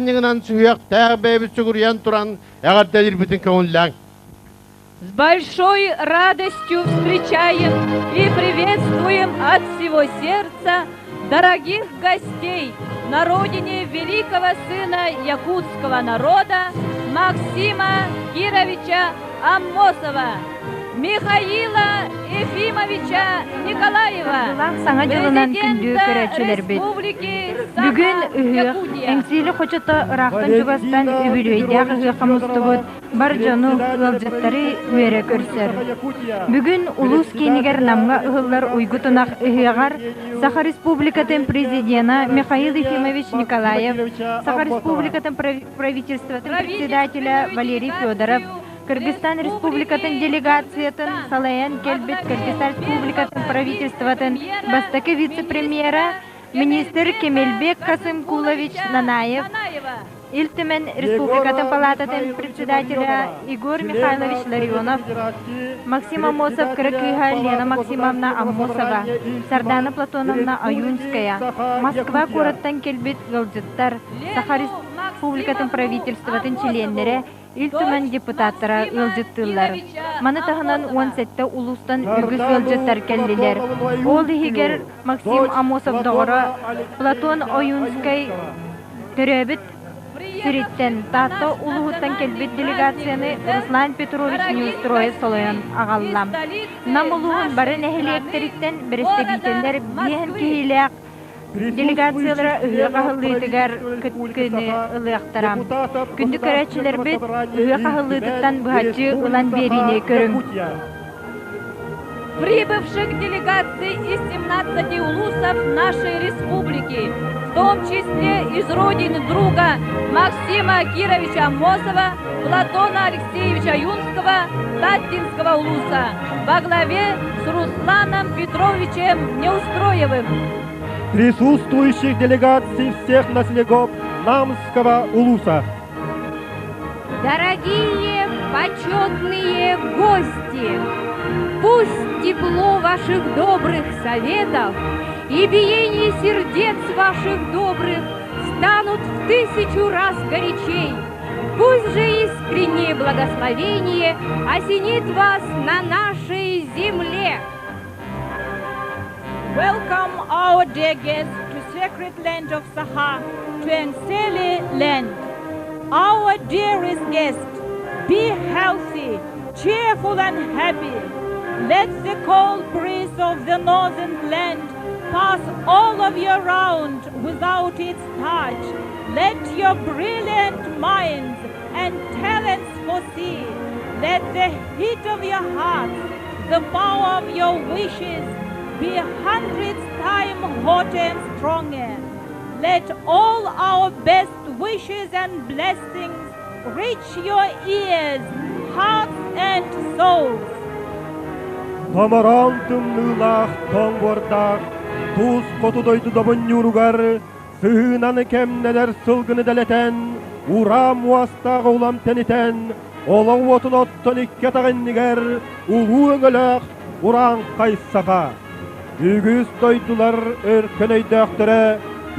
бырааһынньыгынан сүһүөхтээх бэйэбит сүгүрүйэн туран эҕэрдэлиирбитин көҥүллээҥ. С большой радостью встречаем и приветствуем от всего сердца дорогих гостей на родине великого сына якутского народа Максима Кировича Аммосова, Михаила Ефимовича Николаева, Саҥа дьылынан күндү көрөөччүлэрбит! Бүгүн ыһыах, Эҥсиэли хочото ыраахтан-чугастан үбүлүөйдээх ыһыахха мустубут бар дьону, ыалдьыттары үөрэ көрсөр. Бүгүн улуус киинигэр Намҥа ыһыллар Уйгу тунах ыһыаҕар Саха Республикатын президена Михаил Ефимович Николаев, Саха Республикатын правительствотын председателя Валерий Федоров, Кыргызстан Республикатын делегациятын салайан кэлбит Кыргызстан Республикатын правительствотын бастакы вице-премьера, министр Кемельбек Касымкулович Нанаев, Ил Түмэн Республикатын палататын председателя Егор Михайлович Ларионов, Максим Аммосов кыра кыыһа Лена Максимовна Аммосова, Сардана Платоновна Ойунская, Москва куораттан кэлбит ыалдьыттар, Саха Республикатын правительствотын чилиэннэрэ, Ил Түмэн депутаттара ыалдьыттыыллар. Маны таһынан 17 улуустан үгүс ыалдьыттар кэллилэр. Ол иһигэр Максим Аммосов доҕоро Платон Ойунскай төрөөбүт сириттэн Таатта улууһуттан кэлбит делегацияны Руслан Петрович Неустроев солойон аҕалла. Нам улууһун бары нэһилиэктэриттэн бэрэстэбиитэллэр биэһэн киһилээх делегациялара ыһыах аһыллыытыгар кыттыыны ылыахтара. Күндү көрөөччүлэрбит, ыһыах аһыллыытыттан быһаччы ылан биэриини көрүҥ. Прибывших делегаций из 17 улусов нашей республики, в том числе из родины друга Максима Кировича Аммосова, Платона Алексеевича Юнского, Таттинского улуса, во главе с Русланом Петровичем Неустроевым. Присутствующих делегаций всех наслегов Намского улуса. Дорогие почетные гости, пусть тепло ваших добрых советов и биение сердец ваших добрых станут в тысячу раз горячей. Пусть же искреннее благословение осенит вас на нашей земле. Welcome our dear guests to sacred land of Sakha, to Enseli land. Our dearest guest, be healthy, cheerful and happy. Let the cold breeze of the northern land pass all of you round without its touch. Let your brilliant minds and talents foresee. Let the heat of your hearts, the power of your wishes be hundreds times hotter and stronger. Let all our best wishes and blessings reach your ears, hearts and souls. Томороон тымныылаах тоҥ буордаах туус хоту дойду добунньууругар сыһыынан кэмнэнэр сылгыны дэлэтэн, ураа муостаах улам тэнитэн, олоҥ уотун оттон икки атах иннигэр улуу өҥөлөөх урааҥхай саха. Үгүс дойдулар өркөн өйдөөхтөрө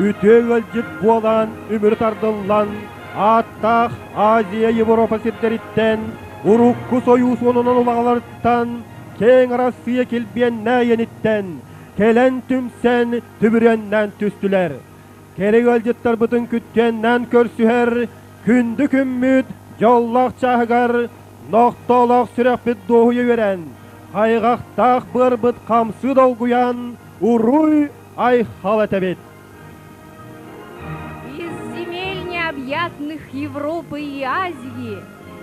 үтүө ыалдьыт буолан үмүрү тардыллан, ааттаах Азия Европа сирдэриттэн, урукку Сойуус уонунан улаҕаларыттан, киэҥ Арассыыйа килбиэннээх кэлэн түмсэн түбүрүөннээн түстүлэр. Кэрэ ыалдьыттарбытын күттүөннээн көрсүһэр күндү күммүт дьоллоох чааһыгар нохтоолоох сүрэхпит дуоһуйа үөрэн, хайҕахтаах быарбыт хамсыы долгуйан, уруй айхал этэбит. Из земель необъятных Европы и Азии,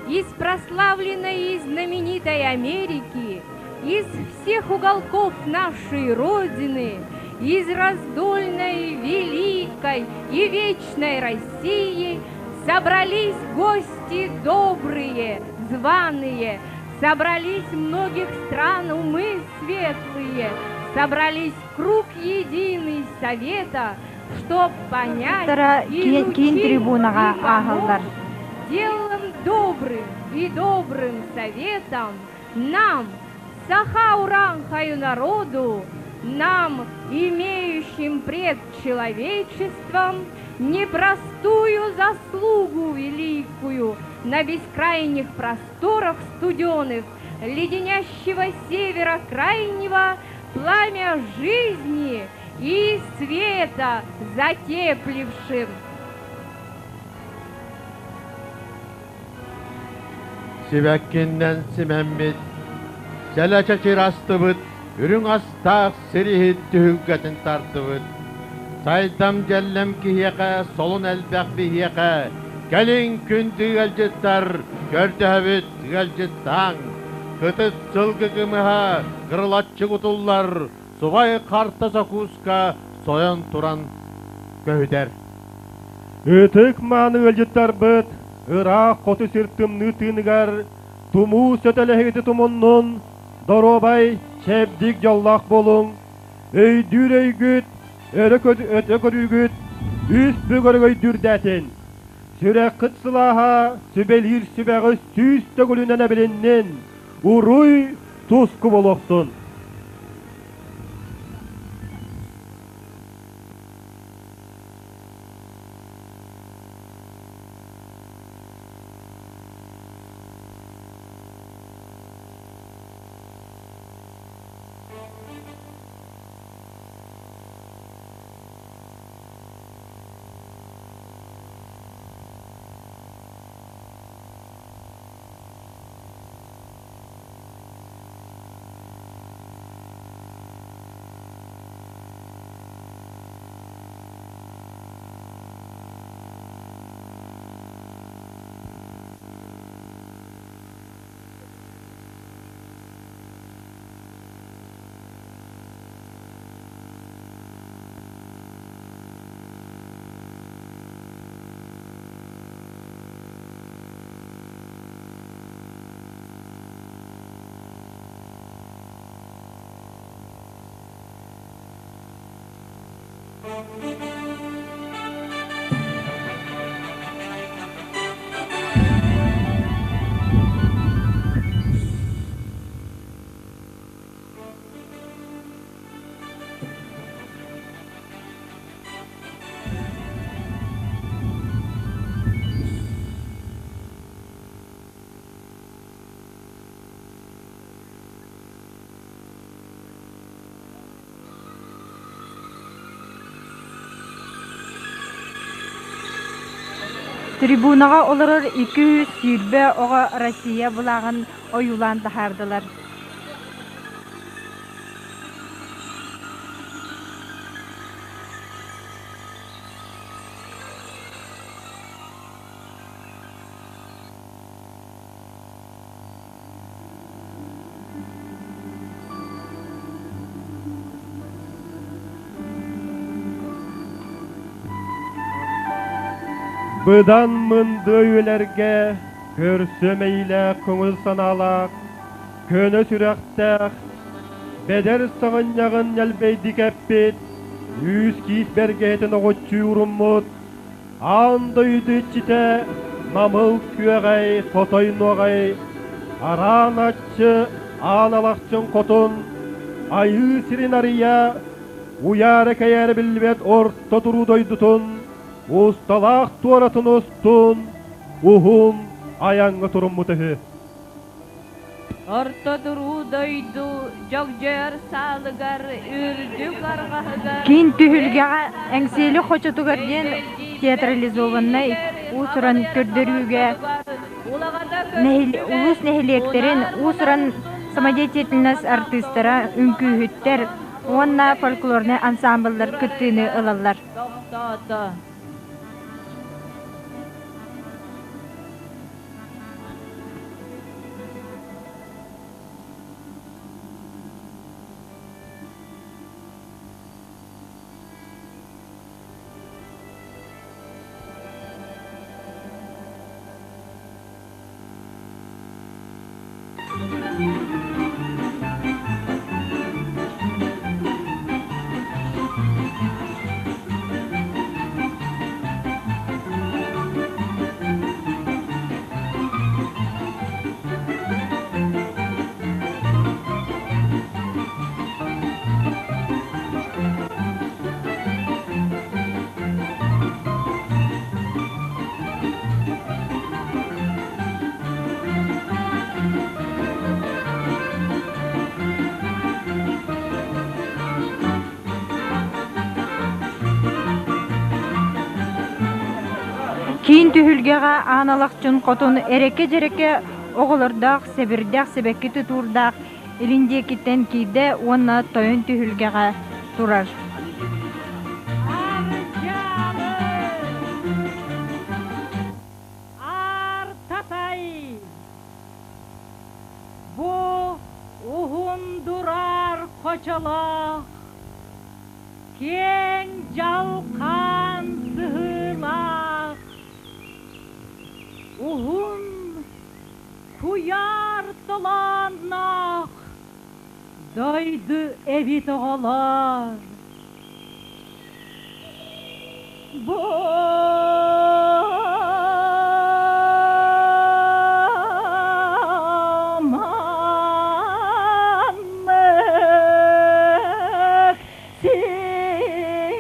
из прославленной и знаменитой Америки, из всех уголков нашей Родины, из раздольной, великой и вечной России собрались гости добрые, званые, собрались многих стран умы светлые, собрались круг единый совета, чтоб понять и киин трибунаҕа ааһаллар. Делом добрым и добрым советом нам, Саха-Уранхаю народу, нам, имеющим пред человечеством, Непростую заслугу великую на бескрайних просторах студеных, леденящего севера крайнего пламя жизни и света затеплившим. Сибэккиннэн симэммит, сэлэ чэчир астыбыт, үрүҥ астаах сириһит түһүлгэтин тардыбыт. Сайдам дьэллэм киһиэхэ солун элбэх биһиэхэ, кэлиҥ күндү ыалдьыттар, көрдөһөбүт ыалдьыттааҥ. Кытыт сылгы кымыһа кырылаччы кутуллар, субай харта сокууска сойон туран көһүтэр. Ытык мааны ыалдьыттарбыт ыраах хоту сир тымныы тыыныгар тумуу сөтөлөһүгүтү тумуннун, доруобай, чэбдик дьоллоох буолуҥ, өйдүүр өйгүт, өрө өтө көрүүгүт үс бүк өрөгөйдүүрдээтин, сүрэххит сылааһа сүбэлиир сүбэҕи сүүс төгүлүнэн эбилиннин, уруй туску буолуохтун! Трибунаҕа олорор 220 оҕо Россия былааҕын ойуулаан таһаардылар. Быдан мынды үйэлэргэ көрсө мэйилээх көҥүл санаалаах, көнө сүрэхтээх, бэдэр саҕынньаҕын ньэлбэйдик эппит, үүс киис бэргэһэтин оҕоччу ууруммут, Аан дойду иччитэ Намыл күөҕэй, хотой нуоҕай, араан аччы, аан алахчын хотун, айыы сирин арыйа, уйаара кэйээрэ биллибэт орто туруу дойдутун, усталаах туоратын устун, уһун айаҥҥа туруммут үһү. Орто туруу дойду дьогдьойор саалыгар үрдүк арҕаһыгар Киин түһүлгэҕэ Эҥсиэли хочотугар диэн театрализованнай уус-уран көрдөрүүгэ улуус нэһилиэктэрин уус-уран самодеятельность артыыстара, үҥкүүһүттэр уонна фольклорнай ансаамбыллар кыттыыны ылаллар. Тохтоото. Киин түһүлгэҕэ Аан Алахчын хотун эрэкэ-дьэрэкэ оҕолордоох сэбирдэх сибэкки тутуурдаах илин диэкиттэн киирдэ уонна тойон түһүлгэҕэ турар. Аар-татай! Бу уһун дураар хочолоох Киэҥ дьалхаан сыһыылаах, уһун куйаар толоонноох дойду эбит оҕолор. Бу маннык сиргэ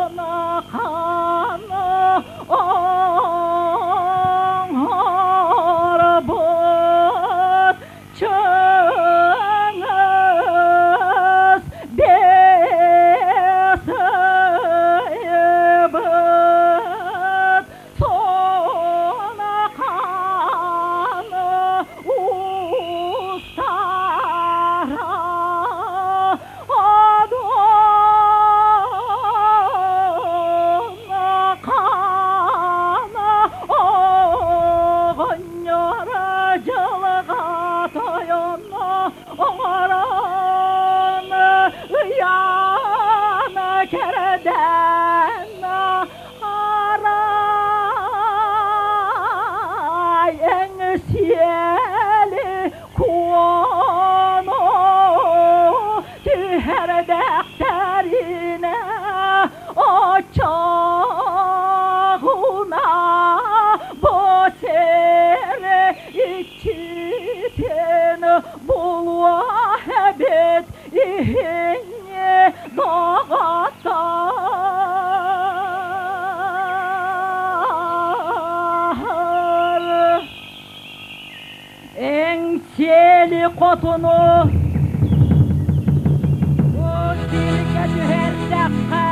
одунахан оҥорбут Чаҥаас бэс айыбыт Сонахан устара Одунахан оҕонньор дьылҕа тойоно оҥорон ыйаан кэрдэн арай эҥсиэли куону түһэрдэхтэринэ оччоҕуна бу сир иччитин булуо эбит иһинни доҕоттор. Эҥсиэли хотуну бу сиргэ түһэрдэххэ,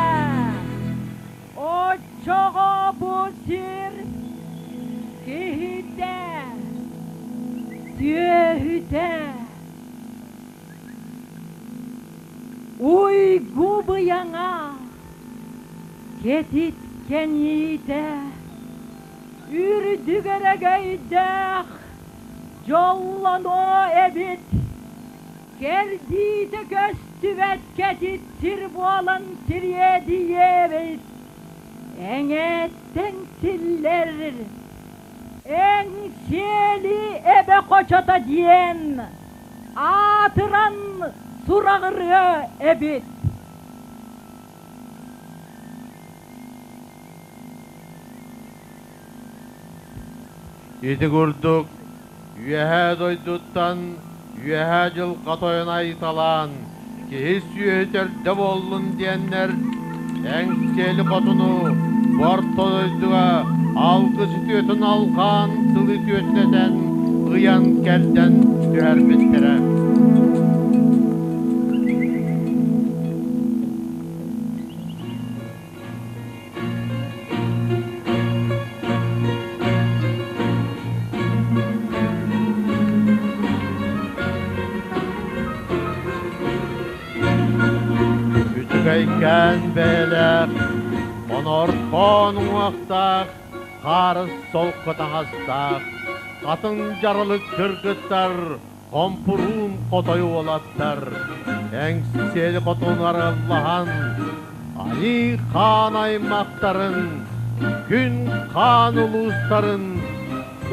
оччоҕо бу сир киһитэ, сүөһүтэ уйгу быйаҥа, кэтит кэниитэ Үрдүк эрэгэйдээх дьоллонуо эбит, кэрдиитэ көстүбэт кэтит сир буолан сириэдийиэбит, эҥээттэн силлэр Эҥсиэли эбэ хочото диэн аатыран сураҕырыа эбит. Ити курдук Үөһээ дойдуттан Үөһээ дьылҕа тойон айталаан, киһи сүөһү төрдө буоллун диэннэр, Эҥсиэли хотуну Орто дойдуга алгыс үтүөтүн алҕаан тыл үтүөтүн этэн, ыйан-кэрдэн түһэрбиттэрэ. Үчүгэйкээн бэйэлээх, онорхоон уҥуохтаах, хаарыс солко таҥастаах, хатыҥ дьаралык кыргыттар, хомпуруун хотой уолаттар, эҥсиэли хотун арыллаһан, Айыы хаан аймахтарын, күн хаан улуустарын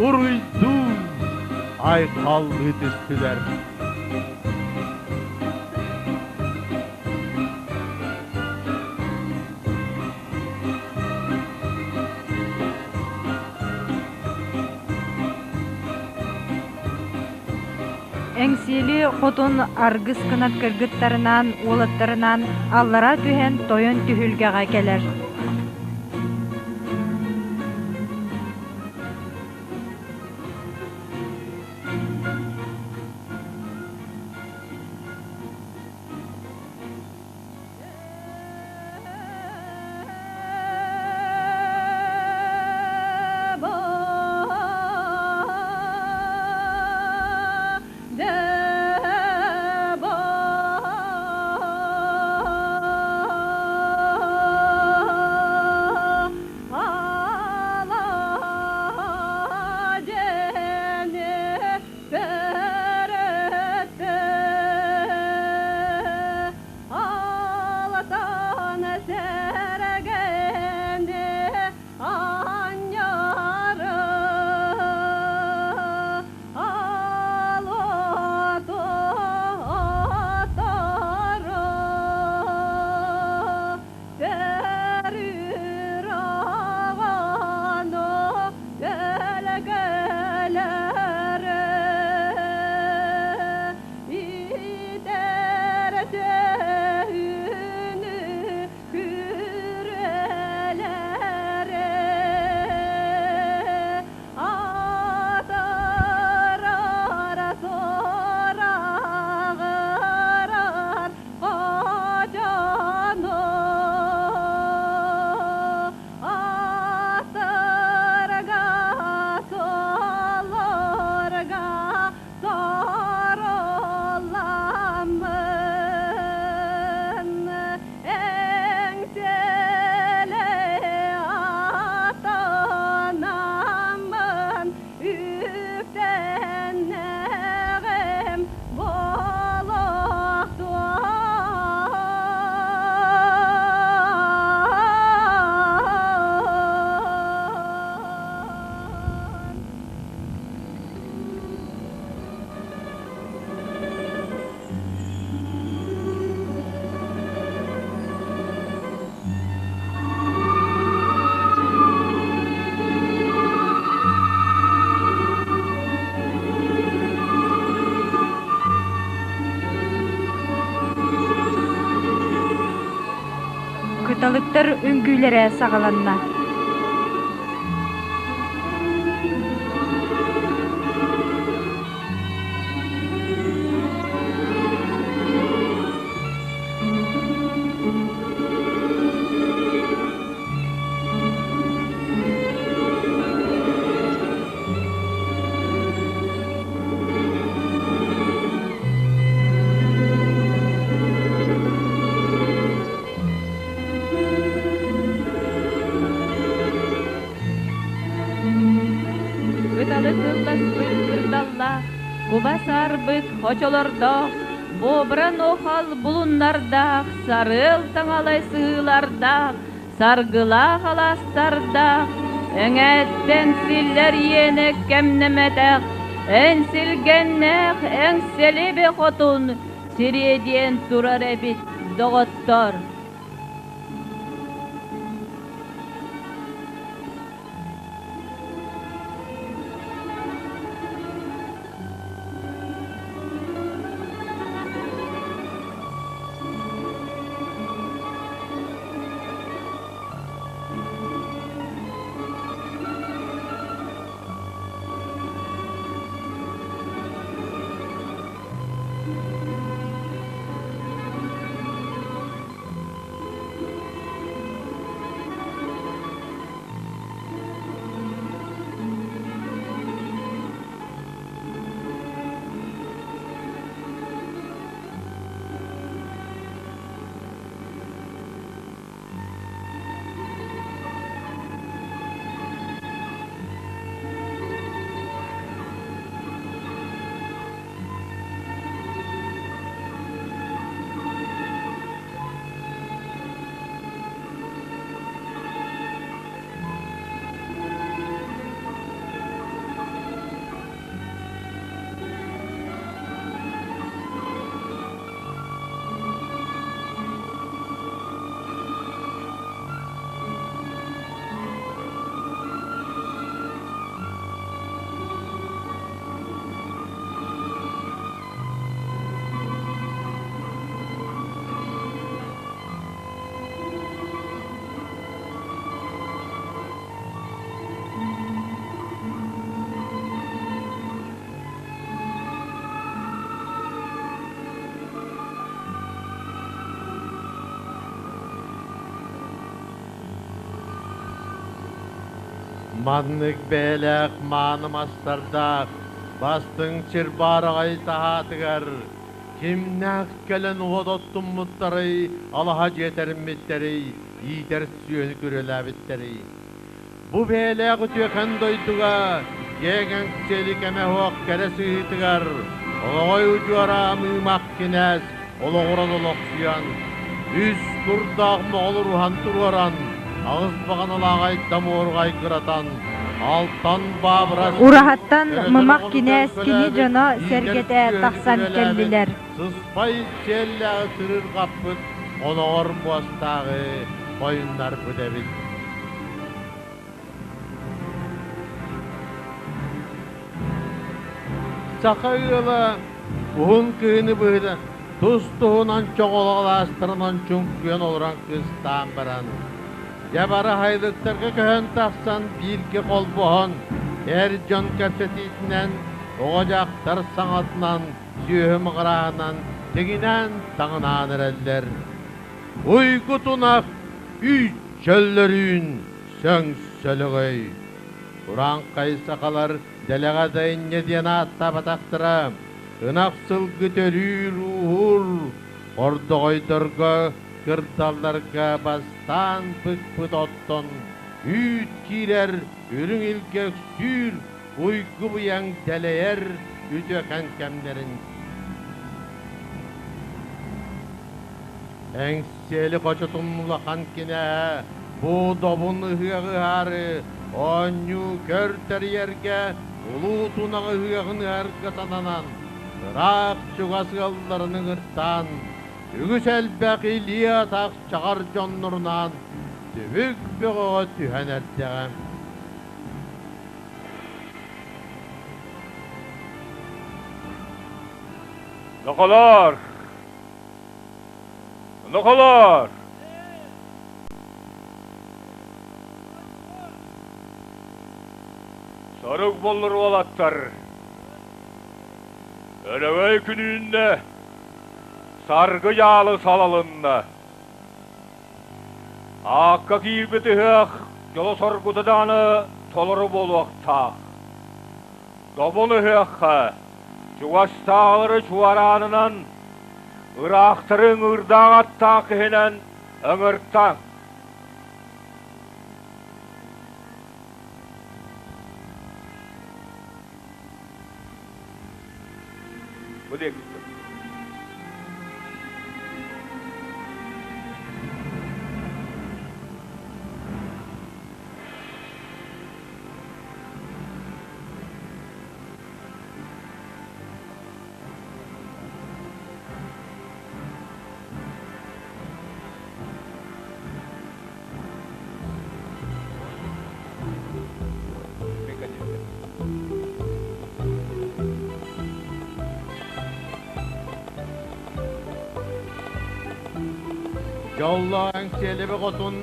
уруйдуу айхаллыы түстүлэр. Эҥсиэли хотун аргыс кынат кыргыттарынаан, уолаттарынаан аллара түһэн тойон түһүлгэҕэ кэлэр. Сэргэни анньары Алоту Төрүүр оҕону төлгөлөрө Иитэр сүөһүнү күрүөлэри Атырар сураҕырар Ходьону Атырга суолларга Соруламмын Эҥсиэли атынаммын Үктэннэҕим буолуохтуон. Кыталыктар үҥкүүлэрэ саҕаланна. Кыталы кылласпыт кырдаллаах, куба саарбыт хочолордоох, буобура нохал булуннардаах, сарыал таҥалай сыһыылардаах, саргылаах алаастардаах, эҥээттэн силлэр иэнэ кэмнэмэтэх, эн силгэннээх эҥсэлибэ хотун сириэдийэн турар эбит, доҕоттор. Маннык бэйэлээх мааны мастардаах бастыҥ сир баараҕай таһаатыгар кимнээх кэлэн уот оттуммуттарый, алаһа дьиэ тэриммиттэрий, иитэр сүөһү күрүөлээбиттэрий? Бу бэйэлээх үтүөкэн дойдуга киэҥ эҥсиэли кэмэ суох кэрэ сыһыытыгар Олоҕой удьуора Мыымах кинээс олоҕуран олохсуйан, Үс курдаах моҕол уруһан туруоран, аҕыс баҕаналаах айдам-уоругай кыратан, алтан баабырас Ураһаттан өрөтөр Мымах оҕону кинээс кини төлкөлөөбүт, дьоно иитэр сэргэтэ сүөһүнү тахсан сүбэлээбит, кэллилэр. сыспай сиэллээҕи сырыырҕаппыт оноҕор муостааҕы хойуннарбыт эбит. Саха ыала уһун кыһыны быһыта тус-туһунан чоҕулаастарынан чуҥкуйан олорон кыстаан баран, дьэ бары аһайлыктарга көһөн тахсан бииргэ холбоһон, эр дьон кэпсэтиитинэн, оҕо-дьахтар саҥатынан, сүөһү маҕырааһынан тэҥинэн таҥнаан эрэллэр. Уйгу тунах үүт чөллөрүүн сөҥ сөлөгөй. Урааҥхай сахалар дэлэҕэ да инньэ диэн ааттаабатахтара, ынах сылгы төрүүр-ууһуур, хордоҕойдорго, кырдалларга бастаан быкпыт оттон үүт киирэр, үрүҥ илгэ үксүүр, уйгу быйаҥ дэлэйэр үтүөкэн кэмнэрин Эҥсиэли хочотун улахан кинээһэ бу добун ыһыаҕы ыһаары оонньуу көр тэрийэргэ улуу тунах ыһыаҕын ыһарга сананан, ыраах чугас ыалларын ыҥыртаан, үгүс элбэх илии-атах чаҕар дьоннорунаан түбүк бөҕөҕө түһэн эрдэҕэ. Нохолоор! Нохолоор! Сорук боллур уолаттар! Өрөгөй күнүүннэ, саргы дьаалы салалынна. Аакка киирбит ыһыах дьоло-соргута даҕаны толору буолуохтаах. Добун ыһыахха чугастааҕылары чуораанынан, ыраахтары ыҥыырдаах аттаах киһинэн ыҥыртаҥ. Бу диэкиттэн. Дьоллоох Эҥсиэлэби хотун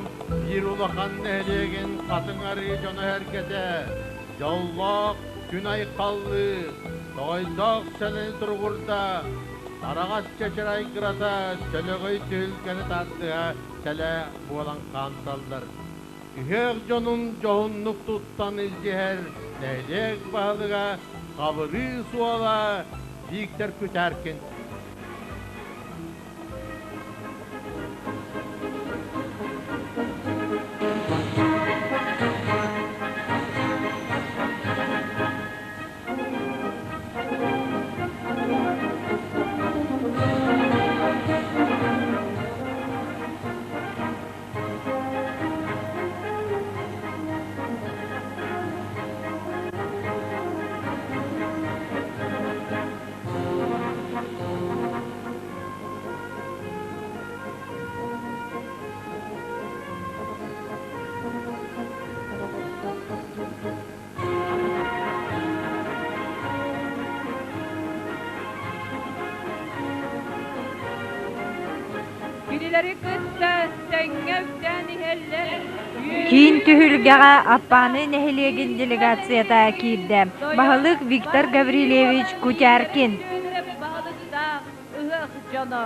биир улахан нэһилиэгин Хатыҥ Арыы дьоно-сэргэтэ Дьоллоох күн айхаллыы, тоҕойдоох сэлэни туругурда, араҕас чэчир айгырата сөлөгөй түһүлгэни тардыһа сэлэ буолан хаамсаллар. Ыһыах дьонун дьоһуннук туттан илдьиһэр нэһилиэк баһылыга Хабырыы Суола Виктор Күтэркин. Кинилэри кытта тэҥҥэ үктээн иһэллэр. Киин түһүлгэҕэ Аппааны нэһилиэгин делегацията киирдэ. Баһылык Виктор Гаврильевич Кутяркин. Баһылыктаах ыһыах дьоно.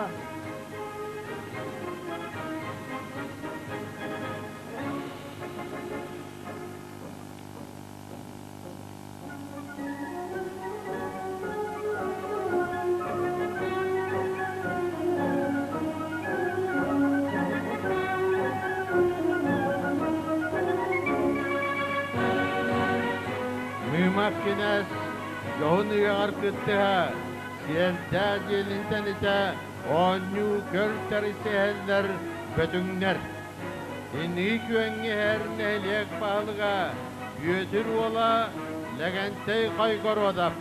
Мыымах кинээс дьоһун ыаҕар кыттыһа, сиэрдээх дьиэлинтэн итэ. Оонньуу көр тэрисиһэллэр бөтүҥнэр. Инники күөҥҥэ иһэр нэһилиэк баһылыга Бүөтүр уола Лэгэнтэй Хойгородов.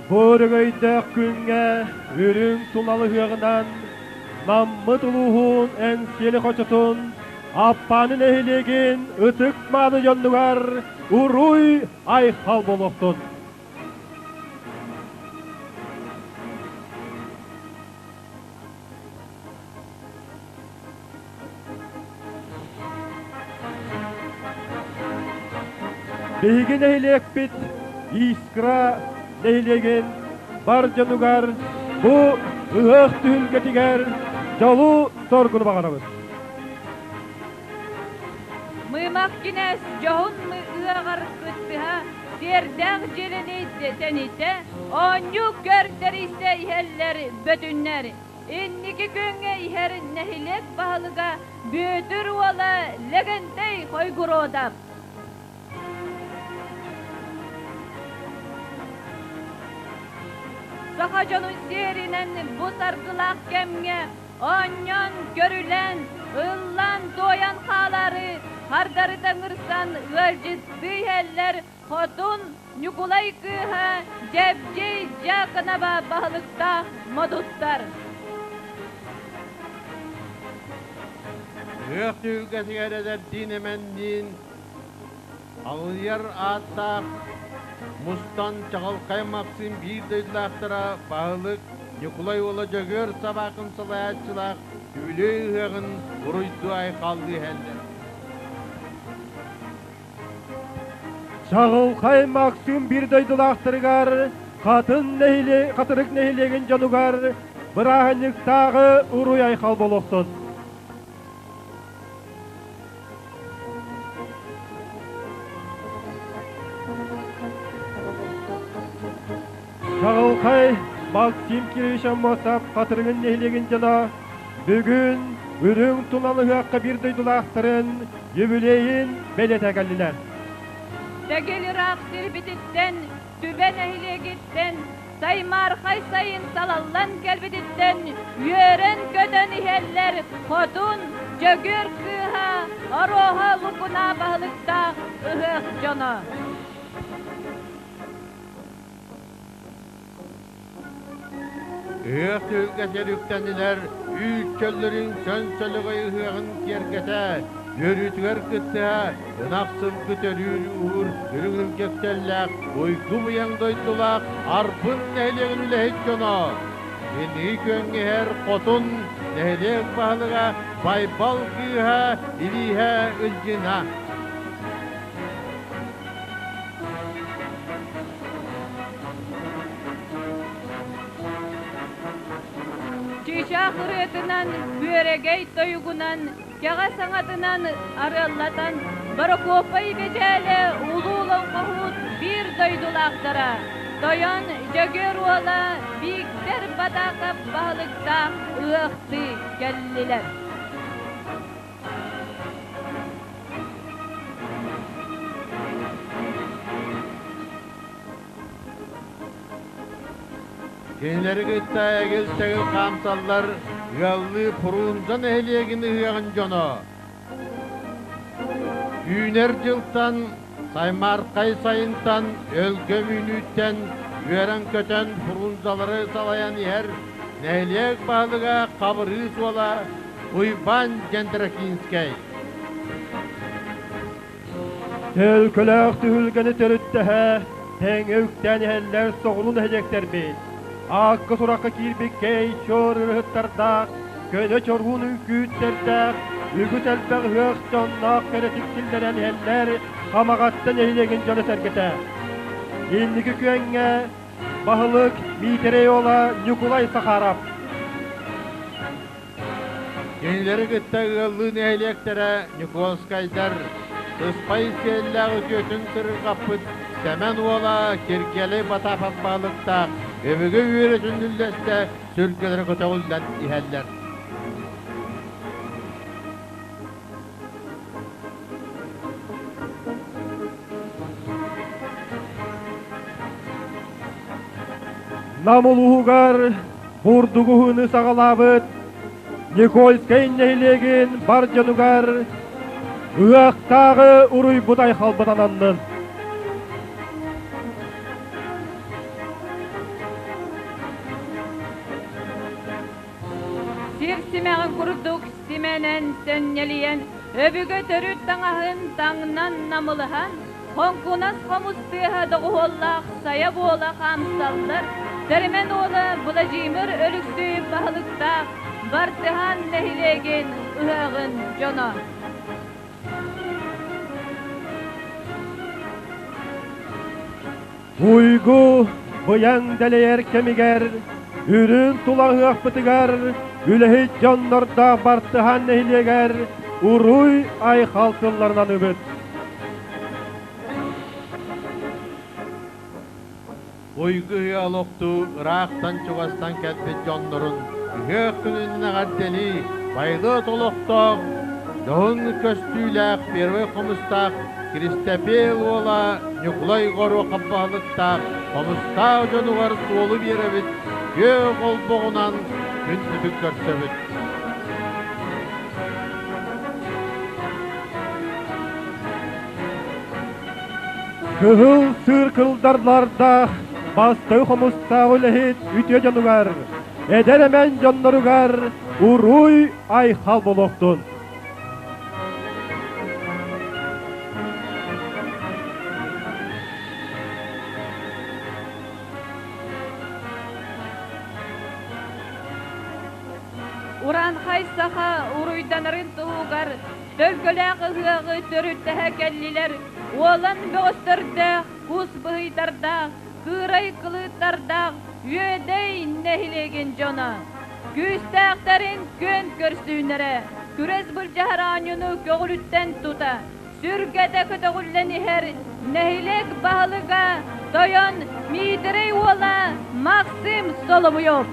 Бу өрөгөйдөөх күҥҥэ үрүҥ тулалыһыаҕынан Наммыт улууһун Эҥсиэли хочотун Аппааны нэһилиэгин ытык-мааны дьоннугар уруй айхал буолуохтун! Биһиги нэһилиэкпит Искра нэһилиэгин бар дьонугар бу ыһыах түһүлгэтигэр дьолу-соргуну баҕарабыт. Мымах кинээс дьоһун ыаҕар кыттыһа, сиэрдээх дьиэлэни тэнитэ, оонньуу көрдөрүстэ иһэллэр бөтүннэр. Инники күҥҥэ иһэр нэһилиэк баһылыга Бүөтүр уола Лэгэнтэй Хойгуродов. Саха дьонун сиэринэн бу саргылаах кэмҥэ оонньоон, көрүлээн, ыллаан-туойан хаалаары хардарыта ыҥырсан ыалдьыттыы иһэллэр Хотун Ньукулай кыыһа Дьэбдьиэй Дьаакынаба баһылыктаах модуттар. Ыһыах түһүлгэтигэр эдэрдиин эмэнниин алыйар ааттаах мустан чаҕылхай Максим биир дойдулаахтара баһылык Ньукулай уола Дьөгүөр Сабаакын салайааччылаах үбүлүөй ыһыаҕын уруйдуу айхаллыы иһэллэр. Чаҕылхай Максим биир дойдулаахтарыгар Хатын Хатырык нэһилиэгин дьонугар бырааһынньыктааҕы уруй-айхал буолуохтун! Чаҕылхай Максим Кирович Аммосов Хатырыгын нэһилиэгин дьоно бүгүн үрүҥ тунал ыһыахха биир дойдулаахтарын юбилейын бэлиэтэ кэллилэр. Тэгил ыраах сирбититтэн, Түбэ нэһилиэгиттэн Саймаархай сайын салаллан кэлбититтэн үөрэн-көтөн иһэллэр Хотун Дьөгүөр кыыһа Оруоһа Лукуна баһылыктаах ыһыах дьоно. Ыһыах түһүлгэтигэр үктэннилэр, үүт чөллөрүн сөн сөлөгөй ыһыаҕын киэргэтэ, үөрүүтүгэр кыттыһа, ынах сылгы төрүүр-ууһуур үрүҥ илгэктэллээх уйгу-быйаҥ дойдулаах Арбын нэһилиэгин үлэһит дьоно, инники күөҥҥэ иһэр Хотун нэһилиэк баһылыга Байбал кыыһа Илииһэ Ылдьына. Чыычаах ырыатынан, күөрэгэй тойугунан, кэҕэ саҥатынан арыаллатан, Борокуоппай Бэдьээлэ улуу олоҥхоһут биир дойдулаахтара, Тойон Дьөгүөр уола Бииктэр Батаакап баһылыктаах ыһыахтыы кэллилэр. Кинилэри кытта эгил-тэгил хаамсаллар ыаллыы Фрунзе нэһилиэгин ыһыаҕын дьоно. Үүнэр дьылтан, саймаархай сайынтан, өлгөм үүнүүттэн үөрэн-көтөн фрунзалары салайан иһэр нэһилиэк баһылыга Хабырыыс уола Уйбаан Дьэндракинскэй. Төлкөлөөх түһүлгэни төрүттэһэ, тэҥҥэ үктээн иһэллэр соҕуруу нэһилиэктэрбит. Аакка сурахха киирбит кэй чуор ырыһыттардаах, көнө чоруун үҥкүүттэрдээх, үгүс элбэх ыһыах дьонноох кэрэтик киллэрэн иһэллэр Хамаҕатта нэһилиэгин дьоно-сэргэтэ. Инники күөҥҥэ баһылык Миитэрэй уола Ньукулай Сахаров. Кинилэри кытта ыаллыы нэһилиэктэрэ Ньукуолскайдар, сыспай сиэллээх үтүөтүн сырырҕаппыт Сэмэн уола Киргиэлэй Батаапап баһылыктаах өбүгэ үөрэтин үллэстэ сүргэлэрэ көтөҕүллэн иһэллэр. Нам улууһугар бурдугуһууну саҕалаабыт Никольскай нэһилиэгин бар дьонугар ыһыахтааҕы уруйбут айхалбыт ананнын. Сир симэҕин курдук симэнэн сөнньэлийэн, өбүгэ төрүт таҥаһын таҥнан намылыһан, хоҥкунас хомус тыаһа доҕуһуоллаах сайа буола хаамсаллар, Тэрмэн уола Владимир Өлүксөйү баһылыктаах Бартыһаан нэһилиэгин ыһыаҕын дьоно. Уйгу быйаҥ дэлэйэр кэмигэр үрүҥ тулаһыахпытыгар үлэһит дьоннордоох Бартыһаан нэһилиэгэр уруй айхал тылларын аныыбыт. Уйгу ыһыа олохтуу ыраахтан-чугастан кэлбит дьоннорун ыһыах күнүн эҕэрдэлии байылыат олохтоох, дьоһун көстүүлээх первый хомустаах Киристэпиэл уола Ньукулай Горуохап баһылыктаах хомустаах дьонугар суолу биэрэбит, күөх олбоҕунан күндүтүк көрсөбүт. Кыһыл сыыр кылдарлардаах бастакы хомустаах үлэһит үтүө дьонугар, эдэр эмэн дьонноругар уруй айхал буолуохтун! Ураанхай саха уруйданарын туһугар төлкөлөөх ыһыаҕы төрүттэһэ кэллилэр, уолан бөҕөстөрдөөх, кус быһыйдардаах, кыырай кылыыттардаах Үөдэй нэһилиэгин дьоно. Күүстээхтэрин күөн көрсүүннэрэ, күрэс былдьаһар оонньууну көҕүлүттэн тута, сүргэтэ көтөҕүллэн иһэр нэһилиэк баһылыга тойон Миитэрэй уола Максим Соловьев.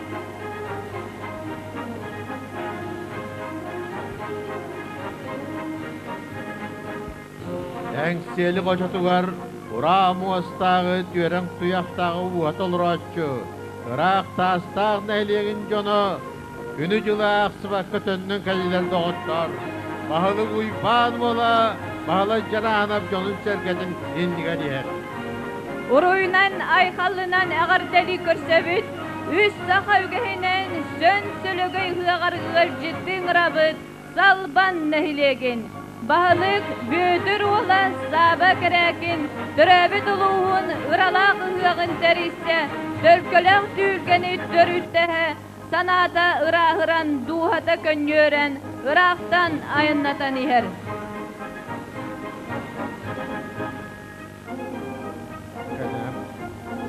Эҥсиэли хочотугар ураа муостааҕы түөрэҥ туйахтааҕы ууһата олорооччу, ыраах таастаах нэһилиэгин дьоно күнү-дьылы аахсыбакка төннөн кэллилэр доҕоттоор. Баһылык Уйбаан уола Баһылай Дьараанап дьонун-сэргэтин иннигэр иһэр. Уруйунан, айхаллынан эҕэрдэлии көрсөбүт, үс саха үгэһинэн сөн сөлөгөй ыһыаҕар ыалдьыттыы ыҥырабыт Салбан нэһилиэгин баһылык Бүөтүр уола Сааба Кэрээкин төрөөбүт улууһун ыралаах ыһыаҕын тэрийсэ, төлкөлөөх түүлгэни төрүттэһэ, санаата ырааһыран, дууһата көнньүөрэн, ыраахтан айаннатан иһэр.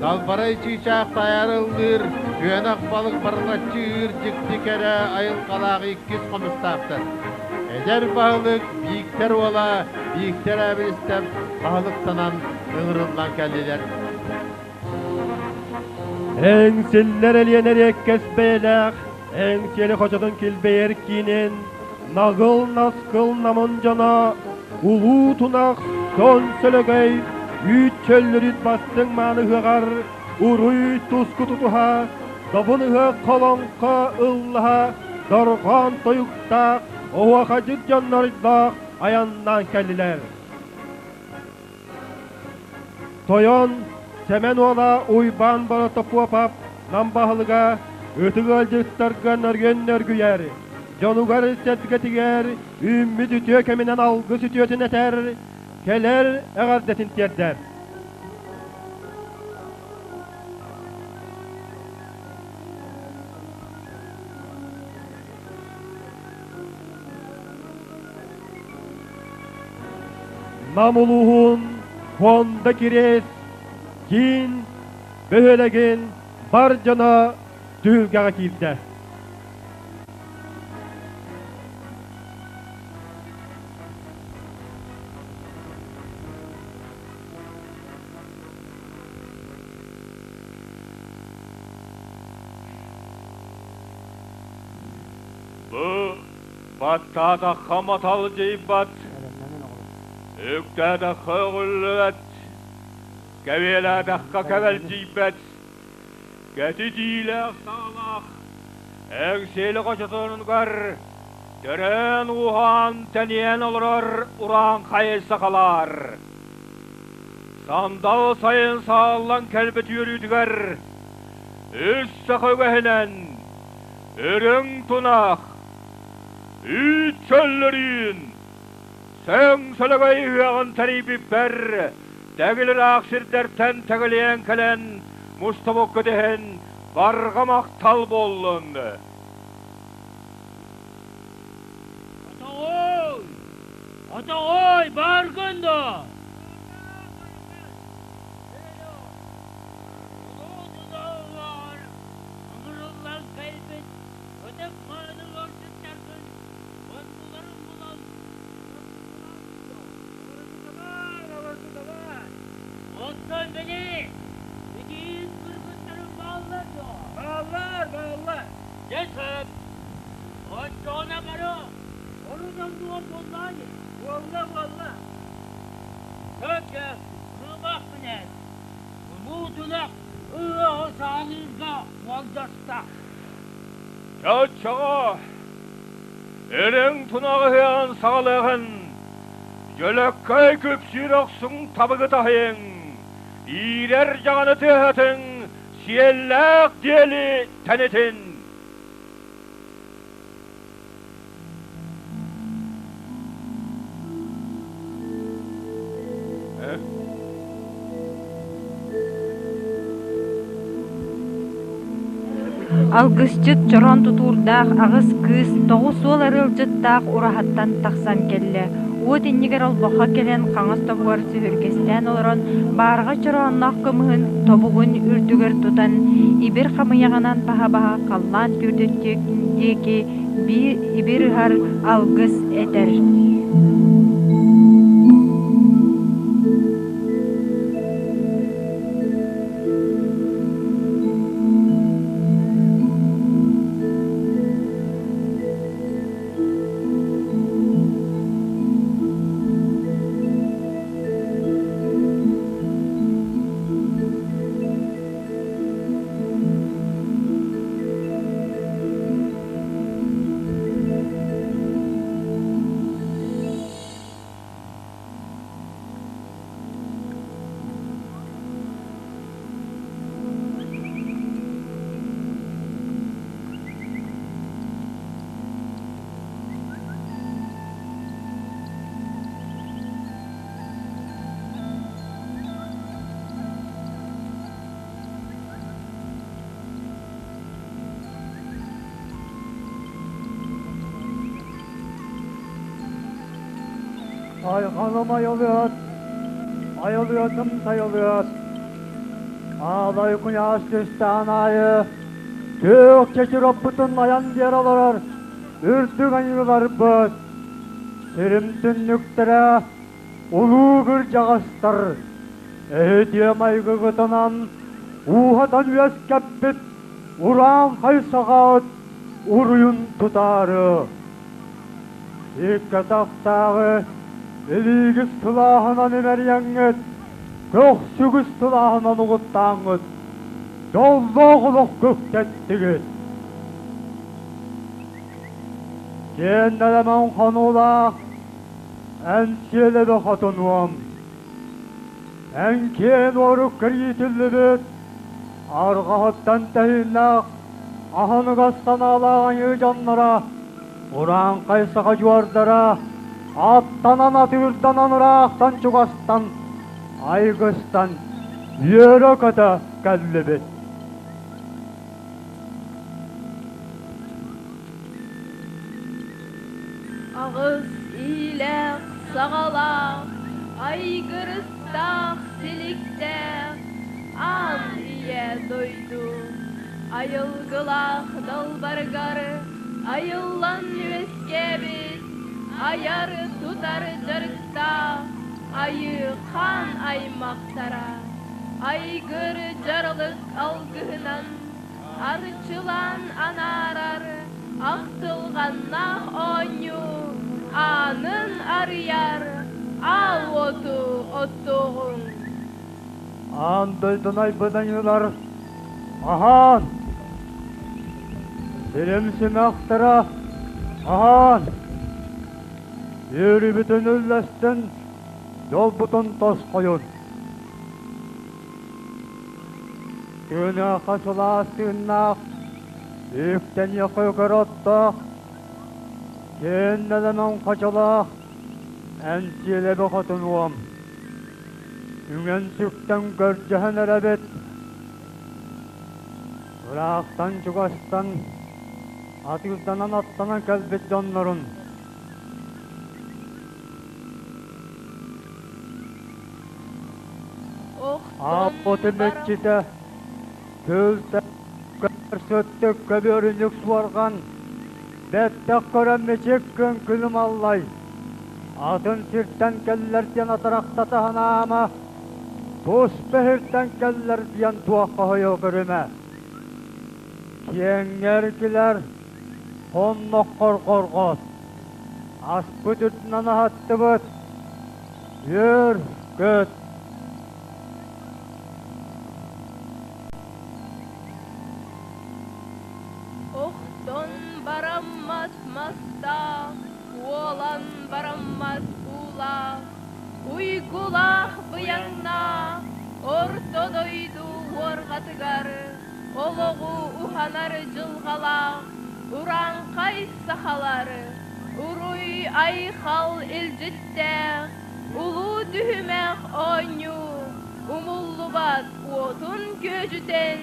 Далбарай чыычаах тайар ыллыыр, күөнэх балык барылаччы ыыр дьикти кэрэ айылҕалаах иккис хомустаахтар. Эдэр баһылык Бииктэр уола Бииктэр Ээбиристэп баһылыктанан ыҥырыллан кэллилэр. Эҥсиллэр элиэн эриэккэс бэйэлээх, Эҥсиэли хочотун килбэйэр киинин, Нагыл-наскыл намын дьоно, Улуу тунах сон сөлөгөй, Үүт чөллөрүт бастыҥ мааны ыһыаҕар, Уруй туску тутуһа, Добун ыһыах холоҥхо ыллаһа, Дорҕоон тойуктаах, Оһуохадьыт дьоннордоох айаннаан кэллилэр. Тойон Сэмэн уола Уйбаан Боротопуопап Нам баһылыга ытык ыалдьыттарга нөргүөн нөргүйэр, дьонугар-сэргэтигэр үүммүт үтүө кэминэн алгыс үтүөтүн этэр, кэлэр эҕэрдэтин тиэрдэр. Нам улууһун Хонда Кириэс киин бөһүөлэгин бар дьоно түһүлгэҕэ киирдэ. Бу баттаатахха маталдьыйбат, үктээтэххэ өҕүллүбэт, кэбиэлээтэххэ кэбэлдьийбэт. Кэтитиилээх саҕалаах Эҥсиэли хочотунугар төрөөн-ууһаан тэнийэн олорор урааҥхай сахалар сандал сайын сааллан кэлбит үөрүүтүгэр үс саха үгэһинэн үрүҥ тунах, үүт чөллөрүүн, сөҥ сөлөгөй ыһыаҕын тэрийбиппэр тэгил ыраах сирдэртэн тэгэлийэн кэлэн мустубуккут иһин барҕа махтал буоллун! Отоҕой! Отоҕой, бааргын дуо? Ыҥырыллан кэлбит ытык-мааны ыалдьыттаргын оннуларын булан Оттон били итиит кыргыттарым бааллар дуо? Бааллар, бааллар. Дьэ сөп. Оччоҕуна бары орун оннугар буоллаҕа дии. Буолла, буолла. Сөп дьэ, кыымаахпын эн. Улуу тунах ыһыаҕы саҕалыырга уолдьаста. Чоччоҕо Үрүҥ тунах ыһыаҕын саҕалыаҕын, дьөлөккөй күпсүүр охсуҥ табыгы таһыйыҥ, иирэр дьаҕаны тыаһатыҥ, сиэллээх диэли тэнитин. Алгысчыт чороон тутуурдаах аҕыс кыыс 9 уол арыалдьыттаах ураһаттан тахсан кэллэ. Уот иннигэр олбоххо кэлэн хаҥас тобугар сүһүргэстээн олорон баарга чороонноох кымыһын тобугун үрдүгэр тутан ибир хамыйаҕынан баһа-баһа халлаан түүрдүн диэки биир ибир ыһар алгыс этэр. Айҕалым айылыат, айылыатым сайылыат, Аалай куйаас түстээн аайы күөх чэчир оппутун айан биэрэ олорор үрдүк айыыларбыт, сирим түннүктэрэ улуу кырдьаҕастар, эһитиэ майгыгытынан ууһатан үөскэппит урааҥхай саҕаҕыт уруйун тутаары Икки-атахтааҕы илиигит сылааһынан имэрийэҥҥит, көхсүгүт сылааһынан угуттааҥҥыт, дьоллоох олох күктэттигит. Киэн нэлэмэн хонуулаах эн сиэлэбэ хотунуом, эн киэн уорук кириитиллибит арҕаһыттан тэһииннээх аһыныгас санаалаах айыы дьонноро Урааҥхай саха дьуордара аттанан атыырданан ыраахтан чугастан айгыстан үөрэ-көтө кэллибит. Аҕыс иилээх саҕалаах, айгырыстаах силиктээх аан ийэ дойду айылгылаах далбарыгар айыллан үөскээбит айар-тутар дьарыктаах айыы хаан аймахтара айгыр дьаралык алгыһынан арчылаан анаарар ахтылҕаннаах оонньуу аанын арыйар аал уоту оттуоҕуҥ. Аан дойдуну айбыт айыылар. Аһаан! Сирим симэхтэрэ, аһаан! Үөрүүбүтүн үллэстэн, дьолбутун тосхойун! Тыыныахха сылаас тыыннаах, үктэниэххэ үкэр оттоох, киэн-нэлэмэн хочолоох, Эҥсиэлэби хотунуом, үҥэн-сүктэн көрдөһөн эрэбит, ыраахтан-чугастан атыырданан-аттанан кэлбит дьоннорун Ааппыты мэччитэ, күлтэ сыттык көбүөрүнүк суорҕан, бэттэх көрөн мичик күн күлүм аллай, атын сиртэн кэллэр диэн атарахтата санаама, тус бэһиртэн кэллэр диэн туоххаһыйа көрүмэ. Киэҥҥэ эргилэр, хонноххор хорҕот, аспыт үрдүнэн аһаттыбыт, үөр көт. Охтон бараммат мастаах, уолан бараммат уулаах, уйгулаах быйаҥнаах орто дойду уорҕатыгар олоҕу уһанар дьылҕалаах урааҥхай сахалар уруй-айхал илдьиттээх улуу түһүмэх оонньуу умуллубат уотун күөдьүтэн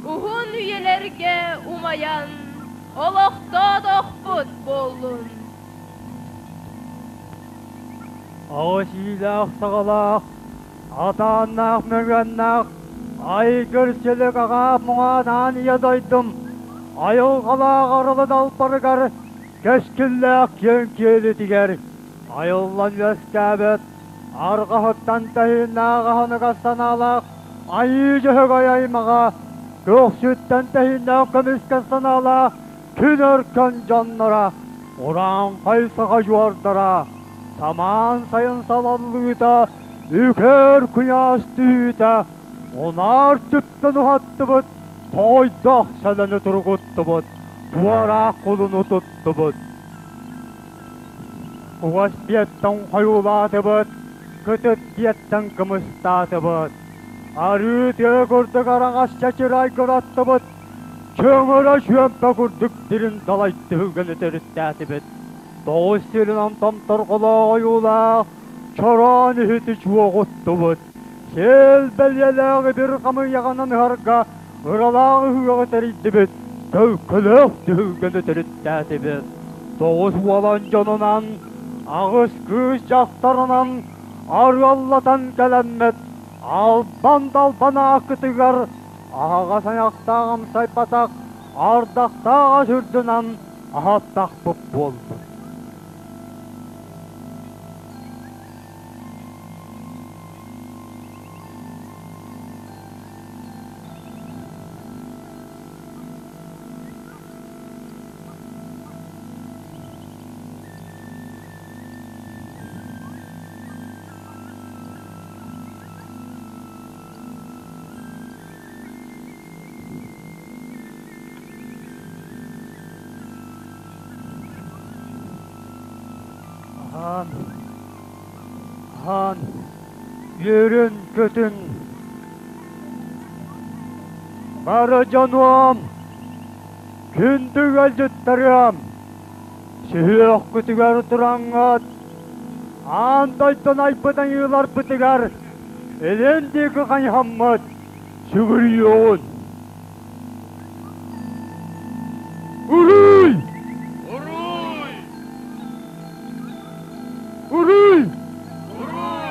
уһун үйэлэргэ умайан олохтоотохпут буоллун. Аҕыс иилээх-саҕалаах, атааннаах мөҥүөннээх, айгыр силик аҕаап муҥаан аан ийэ дойдум айылҕалаах арылы далбарыгар кэскиллээх киэҥ киэлитигэр айыллан үөскээбит арҕаһыттан тэһииннээх аһыныгас санаалаах Айыы Дьөһөгөй аймаҕа көхсүттэн тэһииннээх көмүскэ санаалаах күн өркөн дьонноро, урааҥхай саха дьуордара, самаан сайын салаллыыта, үкэр куйаас түһүүтэ, унаар түптэн уһаттыбыт, тоойдоох сэлэни тургуттубут, туораах кулуну туттубут. Угас биэттэн хойуулаатыбыт, кытыт биэттэн кымыстаатыбыт. Арыы тыа курдук араҥас чачырай кыраттыбыт, чөҥөрө чүөмпэ курдук дирин далай түһүлгэни төрүттээтибит. Тоҕус сиринэн томторҕолоох ойуулаах чороон иһити чуоҕуттубут. Сиэл бэлиэлээҕи бир хамыйаҕынан ыһарга ыралаах ыһыаҕы тэрийдибит, төлкөлөөх түһүлгэни төрүттээтибит. Тоҕус уолан дьонунан, аҕыс кыыс дьахтарынан арыаллатан кэлэммит, албан-далбан ааккытыгар аһаҕас айахтаах амсайбатах ардахтаах ас үрдүнэн аһаттахпыт буолбут. Аһаан, аһаан, үөрүн-көтүн Бары дьонуом, күндү ыалдьыттарыам, сүһүөххүтүгэр тураҥҥыт, аан дойдуну айбыт айыыларбытыгар илин диэки хайыһаммыт сүгүрүйүөҕүн. Уруй! Уруй! Уруй! Уруй!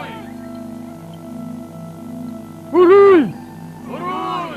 Уруй! Уруй!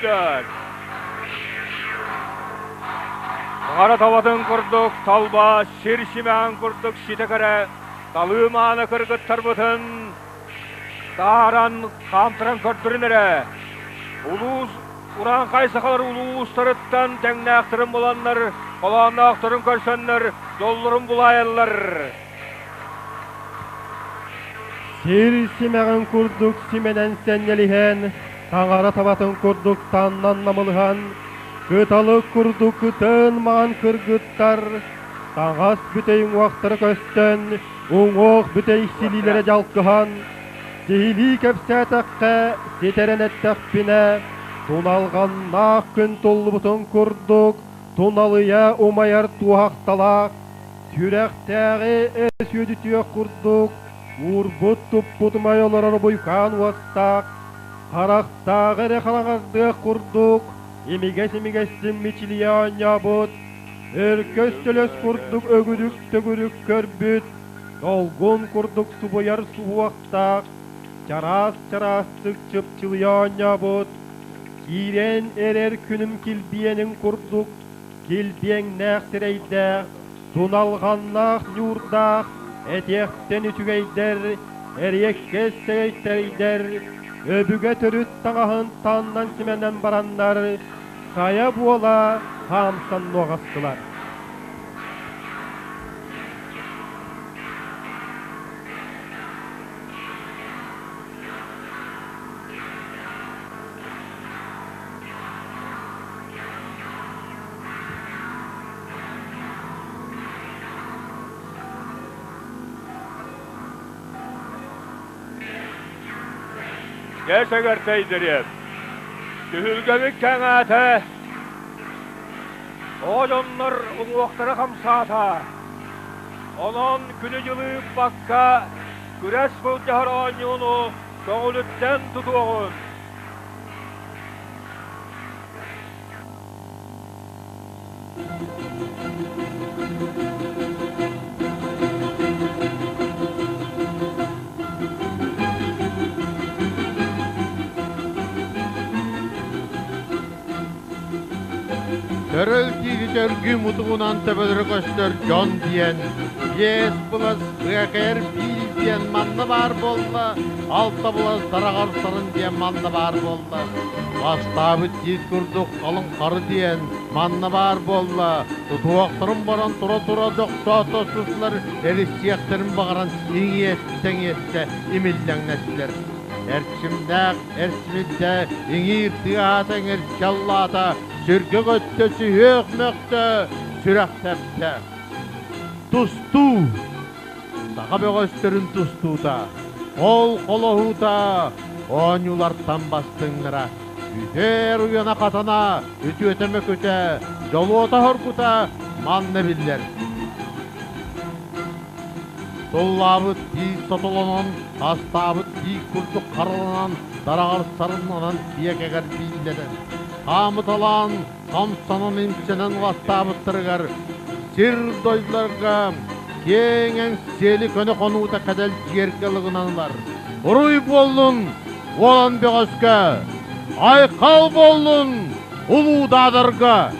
Бүлүүлэр! Таҥара табатын курдук талба, сир симэҕин курдук ситэ кэрэ талыы мааны кыргыттарбытын тааран хаамтаран көрдөрүн эрэ. Улуус урааҥхай сахалар улуустарыттан тэҥнээхтэрин буланнар, холоонноохторун көрсөннөр дьоллорун булаайаллар. Сир симэҕин курдук симэнэн сэнньэлиһэн, таҥара табатын курдук таннан намылыһан, кыталык курдук кытын маҥан кыргыттар, таҥас бүтэй уҥуохтара көстөн, уҥуох бүтэй силиилэрэ дьалкыһан, сиһилии кэпсээтэххэ, ситэрэн эттэхпинэ, туналҕаннаах күн туллубутун курдук, туналыйа умайар туоһахталаах, Сүрэхтээҕи сүөдүтүөх курдук уурбут-туппут умай олорор буйкаан уостаах, харахтааҕы эрэ хараҥардыах курдук имигэс-имигэстин мичилийэ оонньообут, өркөс төлөс курдук өгүрүк-төгүрүк көрбүт, долгун курдук субуйар суһуохтаах, чараас-чараастык чыпчылыйа оонньообут, киирэн эрэр күнүм килбиэнин курдук килбиэҥнээх сирэйдээх, туналҕаннаах ньуурдаах, этиэхтэн үчүгэйдэр, эриэккэс сэгэйтэрийдэр, өбүгэ төрүт таҥаһын таҥнан симэнэн бараннар, хайа буола хаамсан нуоҕастылар. Дьэ сэгэртэйдириэм, түһүлгэбит кэҥээтэ, оҕо дьоннор уҥуохтара хамсаата. Онон күнү-дьылы ыыппакка күрэс былдьаһар оонньууну көҥүлүттэн тутуоҕун. Төрөл тиити төргүү мутугунан төбөлөрө көстөр дьон диэн, биэс былас быакайар биил диэн манна баар буолла, алта былас дараҕар сарын диэн манна баар буолла. Бастаабыт тиит курдук халыҥ хары диэн манна баар буолла, тутуохтарын баран тура-тура дьохсоото сыслар эриссиэхтэрин баҕаран иҥиэттэ-иҥиэттэ имиллэҥнэстилэр. Эрчимнээх эрчимирдэ иҥиир тыаһаата иҥирчаллаата, сүргэ көттө, сүһүөх мөхтө, сүрэх тэптэ. Тустуу! Саха бөҕөстөрүн тустуута, ол холоһуута оонньуулартан бастыҥнара. Үтүөр уйана хатана, үтүөтэ мөкүтэ, дьолуота хоргута манна биллэр. Туллаабыт тиис сотолонон, астаабыт тиик курдук хараланан, дараҕар сарыннанан киэкэгэр бииллэнэн, хаамыталаан, хамсанан-имсэнэн ластаабыттарыгар сир дойдуларга киэҥ эҥсиэли көнө хонуута кэдэлдьиэргэ ылыгынан ылар. Уруй буоллун, уолан бөҕөскө! Айхал буоллун, улуу Даадарга!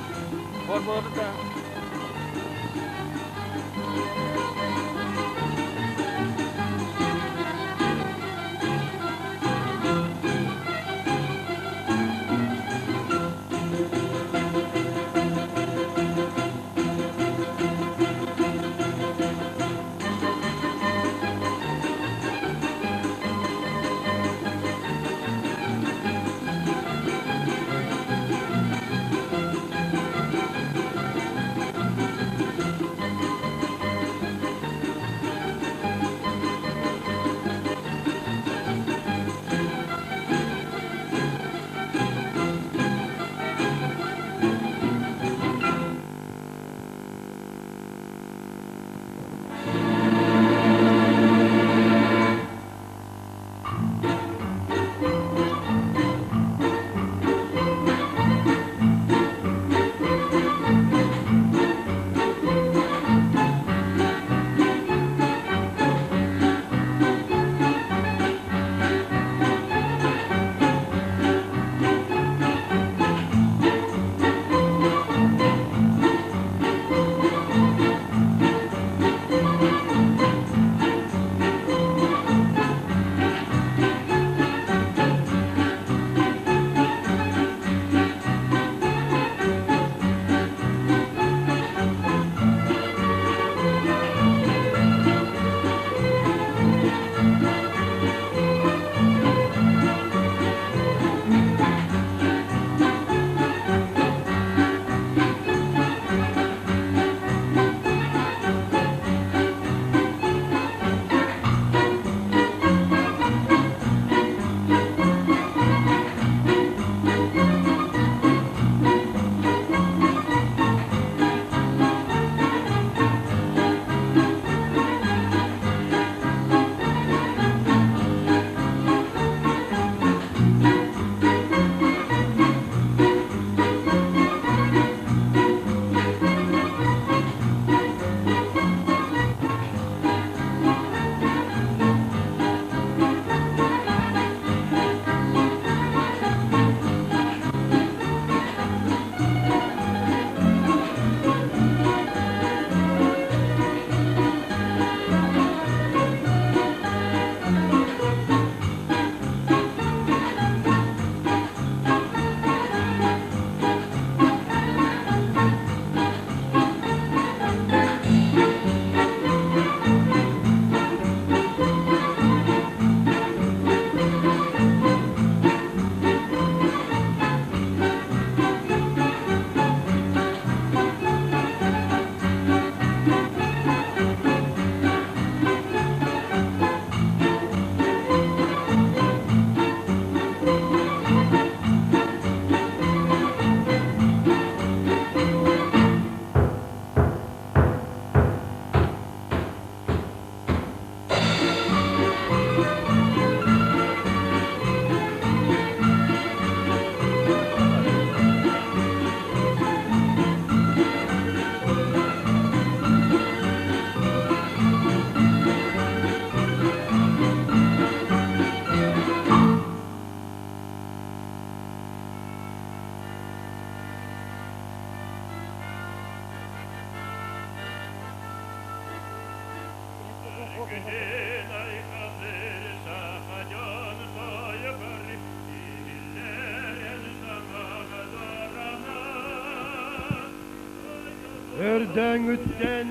Өрдөөҥҥүттэн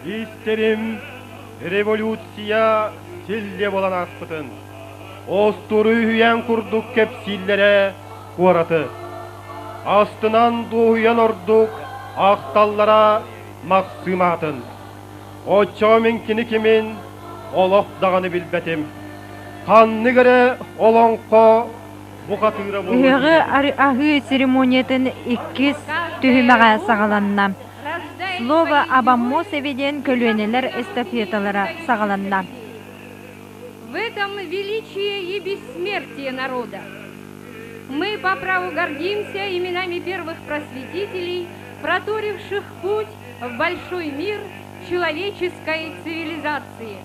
истэрим революция силлиэ буолан ааспытын, остуоруй үһүйээн курдук кэпсииллэрэ куораты. Астынан дуоһуйан ордук ахталлара Махсыым аатын. Оччоҕо мин кини кимин олох даҕаны билбэтим. Ханнык эрэ олоҥхо бухатыыра буолуо Ыһыаҕы аһыы церемониятын иккис түһүмэҕэ саҕаланна. Слово об Аммосове диэн көлүөнэлэр эстафеталара саҕаланна. В этом величие и бессмертие народа. Мы по праву гордимся именами первых просветителей, проторивших путь в большой мир человеческой цивилизации.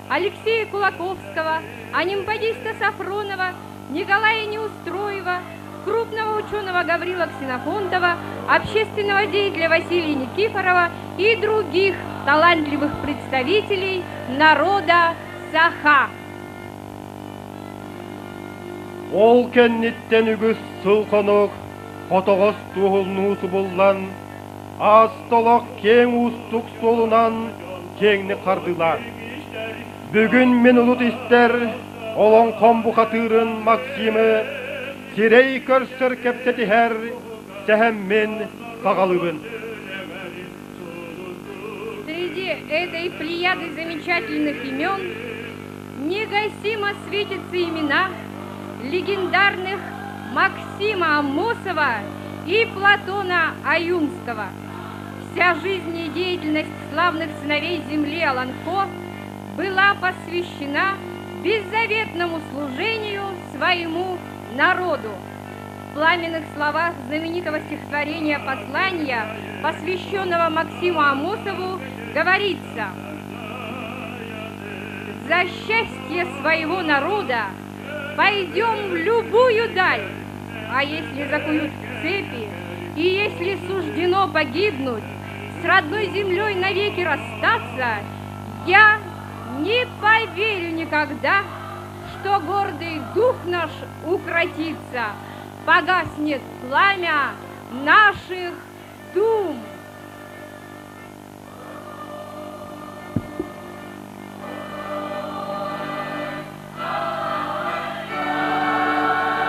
Алексея Кулаковского, Анимпадиста Сафронова, Николая Неустроева, крупного ученого Гаврила Ксенофонтова, общественного деятеля Василия Никифорова и других талантливых представителей народа Саха. Ол кэнниттэн үгүс сыл-хонук хотоҕос туоһулнуу субуллан, аас-толох киэҥ уустук суолунан киэҥник хардыылаан. Бүгүн мин улут истэр олоҥхом бухатыырын Максимы сирэй көрсөр кэпсэтиһэр сэһэммин саҕалыыбын. Среди этой плеяды замечательных имен негасимо светятся имена легендарных Максима Амосова и Платона Аюнского. Вся жизнь и деятельность славных сыновей земли Аланхо была посвящена беззаветному служению своему народу. В пламенных словах знаменитого стихотворения «Послания», посвященного Максиму Амосову, говорится «За счастье своего народа пойдем в любую даль, а если закуют в цепи, и если суждено погибнуть, с родной землей навеки расстаться, я не поверю никогда, что гордый дух наш укротится, погаснет пламя наших дум.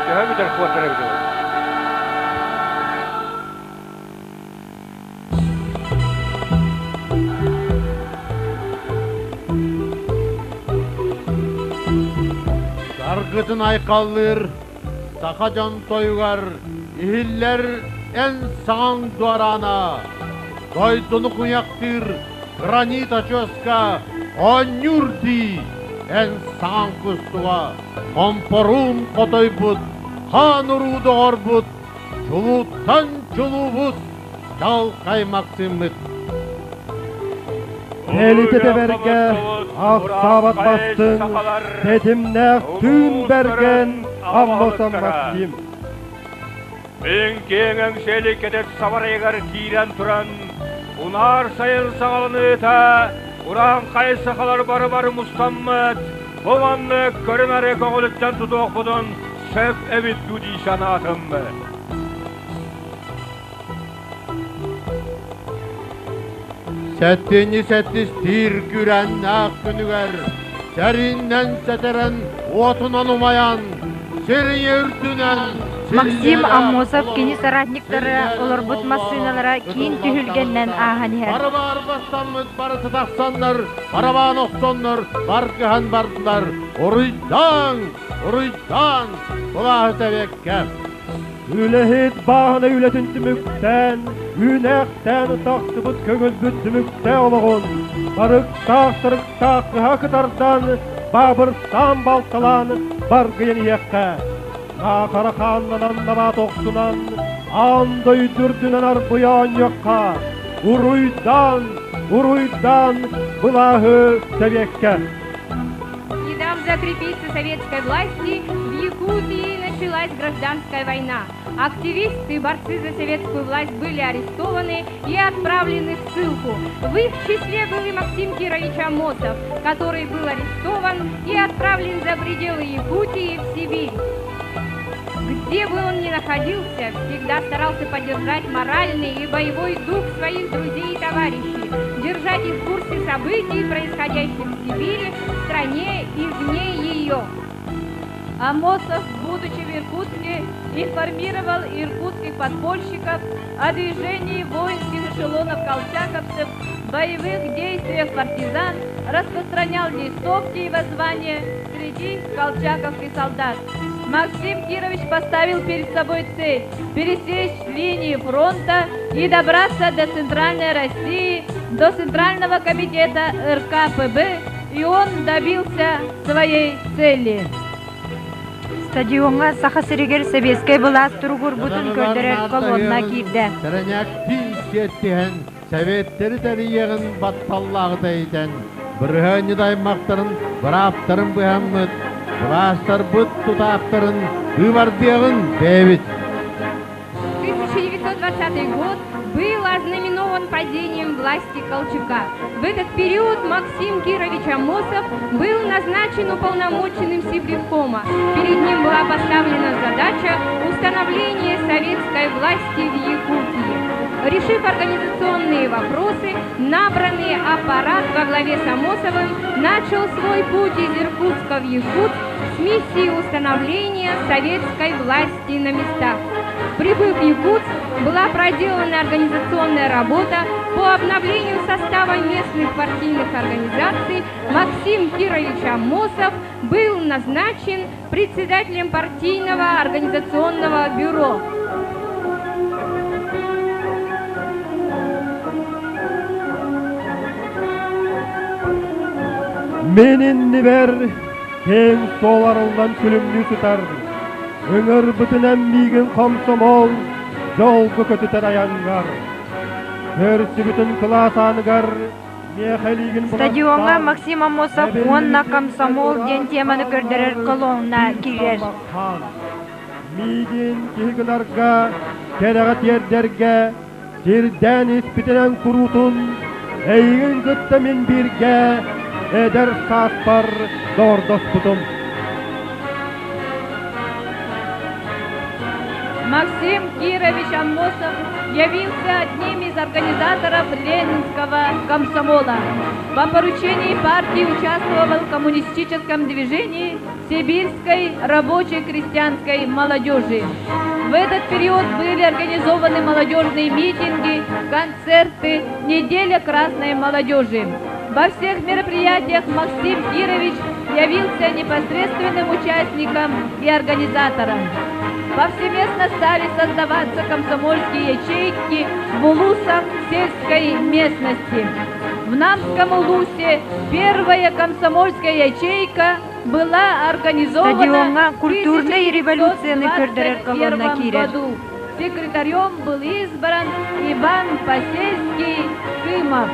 Төһө бүтэр куотар эбит Саргытын айхаллыыр саха дьон тойугар иһиллэр эн саҥаҥ дуораана, дойдуну куйахтыыр гранит очуоска оонньуур дии эн саҥаҥ кустуга, хомпоруун хотойбут, хаан уруу доҕорбут, чулууттан чулуубут Чалхай Максиммыт. Элитэ тэбэргэ ахсаабат бастыҥ, тэтимнээх түүн бэргэн Аммосан Максим. Мин киэҥ эҥсиэли кэтит сабарайыгар киирэн туран, унаар сайын саҕаланыыта урааҥхай сахалар бары-бары мустаммыт, бу маннык көрүнэри көҕүлүттэн тутуохпутун сөп эбит дуу дии санаатым. Сэттинньи сэттистиир күрээннээх күнүгэр сэриннэн сэтэрэн уотунан умайан сирийэ үрдүнэн Максим Аммосов кини соратниктары олорбут массыыналара киин түһүлгэннэн ааһан иһэр. Барыбаар бастаммыт барыта тахсаннар, барабаан охсоннор, баргыһан бардылар. Уруйдаан, уруйдаан, былааһы сэбиэккэ. Үлэһит бааһына үлэтин түмүктээн, үүнээхтээн тахсыбыт көҥүлбүт түмүктээ олоҕун, барыктаах-сарыктаах кыһа кытардан, баабыртаан балталаан баргыйан иһиэххэ. Наахара хааннанан набаат охсунан, аан дойду үрдүнэн арбыйа оонньуохха, уруйдаан, уруйдаан былааһы сэбиэккэ. Не дав закрепиться советской власти, в Якутии началась гражданская война. Активисты и борцы за советскую власть были арестованы и отправлены в ссылку. В их числе был и Максим Кирович Амосов, который был арестован и отправлен за пределы Якутии в Сибирь. Где бы он ни находился, всегда старался поддержать моральный и боевой дух своих друзей и товарищей, держать их в курсе событий, происходящих в Сибири, в стране и вне ее. Амосов, будучи в Иркутске, информировал иркутских подпольщиков о движении воинских эшелонов колчаковцев, боевых действиях партизан, распространял листовки и воззвания среди колчаковских солдат. Максим Кирович поставил перед собой цель – пересечь линию фронта и добраться до Центральной России, до Центрального комитета РКПБ, и он добился своей цели. Стадиоҥҥа Саха сиригэр сэбиэскэй былаас туругурбутун көрдөрөр колонна киирдэ. Сэрэнээктии сиэттиһэн, сэбиэттэри тэрийиэҕин батталлааҕы тэйитэн, бырыһыанньыт аймахтарын бырааптарын быһаммыт, былаастарбыт тутаахтарын быыбардыаҕын бэйэбит. 1920 год был ознаменован падением власти Колчака. В этот период Максим Кирович Амосов был назначен уполномоченным Сибревкома. Перед ним была поставлена задача установления советской власти в Якутии. Решив организационные вопросы, набранный аппарат во главе с Амосовым начал свой путь из Иркутска в Якутск с миссией установления советской власти на местах. Прибыв в Якутск, была проделана организационная работа по обновлению состава местных партийных организаций. Максим Кирович Амосов был назначен председателем партийного организационного бюро. Мин иннибэр киэҥ суол арыллан күлүмнүү сытар. Ыҥырбытынан миигин хомсомол, дьолго көтүтэр айаҥҥар. Көрсүбүтүн кылаас ааныгар миэхэ илиигин Стадиоҥҥа Максим Аммосов уонна комсомол диэн теманы көрдөрөр колонна киирэр. Миигин киһи гынарга, кэрэҕэ тиэрдэргэ, сирдээн испитинэн куруутун эйигин кытта мин бииргэ эдэр сааспар доҕордоспутум. Максим Кирович Аммосов явился одним из организаторов Ленинского комсомола. По поручению партии участвовал в коммунистическом движении сибирской рабочей крестьянской молодежи. В этот период были организованы молодежные митинги, концерты, неделя красной молодежи. Во всех мероприятиях Максим Кирович явился непосредственным участником и организатором. Повсеместно стали создаваться комсомольские ячейки в улусах сельской местности. В Намском улусе первая комсомольская ячейка была организована Стадиоҥҥа культурнай революцияны көрдөрөр колонна киирэр. году. Секретарем был избран Иван Посельский Кымов.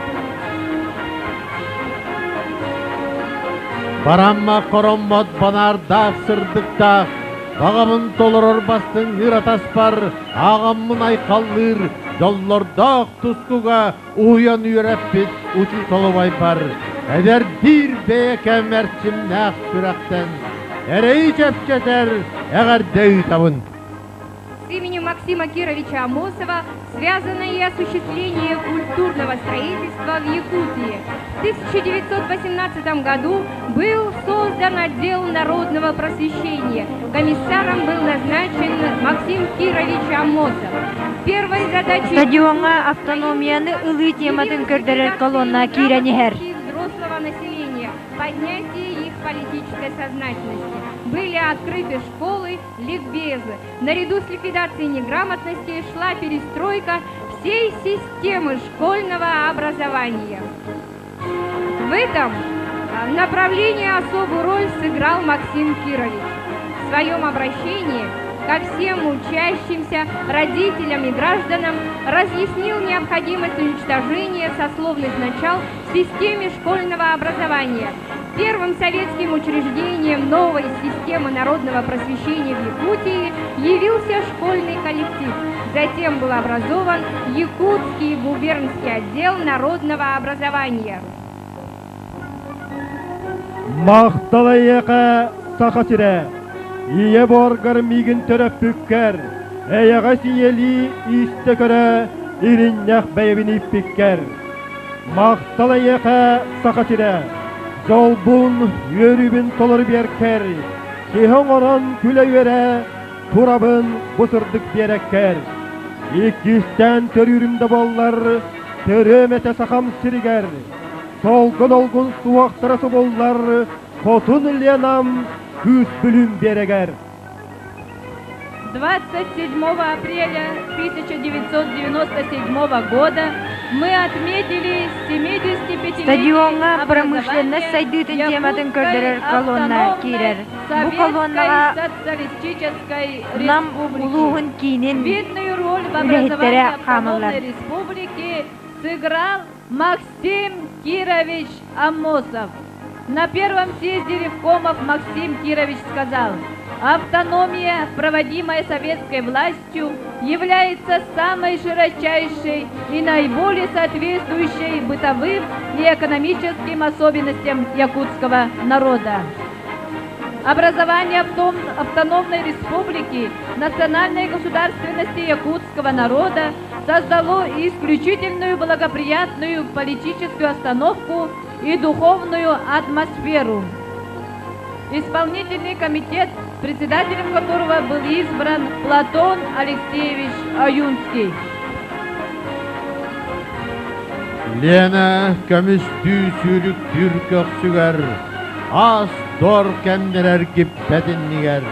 Барамма хороммот банаардаах сырдыктаах, баҕабын толорор бастыҥ ыратаспар, ааҕаммын айхаллыыр дьоллордоох тускуга уһуйан үөрэппит учууталыбайбар эдэрдиир бэйэкэм эрчимнээх сүрэхтэн эрэйи чэпчэтэр эҕэрдэ ыытабын. С именем Максима Кировича Амосова связано и осуществление культурного строительства в Якутии. В 1918 году был создан отдел народного просвещения. Комиссаром был назначен Максим Кирович Амосов. Первой задачей... Стадиоҥҥа автономияны ылыы тематын көрдөрөр колонна киирэн иһэр. Взрослого населения, поднятие их политической сознательности. Были открыты школы, ликбезы. Наряду с ликвидацией неграмотности шла перестройка всей системы школьного образования. В этом направлении особую роль сыграл Максим Кирович. В своем обращении ко всем учащимся, родителям и гражданам разъяснил необходимость уничтожения сословных начал в системе школьного образования. Первым советским учреждением новой системы народного просвещения в Якутии явился школьный коллектив. Затем был образован Якутский губернский отдел народного образования. Махтал эйиэхэ Саха сирэ! Ийэ буоргар миигин төрөппүккэр, эйэҕэс ийэлии истэ-көрө иринньэх бэйэбин ииппиккэр. Махтал эйиэхэ, Саха сирэ, дьолбун, үөрүүбүн толору биэркэр, киһи оҥорон күлэ-үөрэ турабын бу сырдык биэрэккэр. Иккистээн төрүүрүм да буоллар, төрүөм этэ сахам сиригэр, Солгун-олгун суохтара субуллар Хотун Ленам кыыс Бүлүүм биэрэгэр. 27 апреля 1997 года мы отметили 75-летие Стадиоҥҥа промышленность сайдыытын тематын көрдөрөр колонна киирэр. Бу колоннаҕа Социалистической Нам Республики. улууһун киинин Видную роль в үлэһиттэрэ образовании хаамаллар. автономной республики сыграл Максим Кирович Аммосов. На первом съезде ревкомов Максим Кирович сказал, автономия, проводимая советской властью, является самой широчайшей и наиболее соответствующей бытовым и экономическим особенностям якутского народа. Образование автономной республики национальной государственности якутского народа создало исключительную благоприятную политическую остановку и духовную атмосферу. Исполнительный комитет, председателем которого был избран Платон Алексеевич Аюнский. Лена көмүстүү сүүрүктүүр көхсүгэр, аас-туор кэмнэрэр киппэтиннигэр,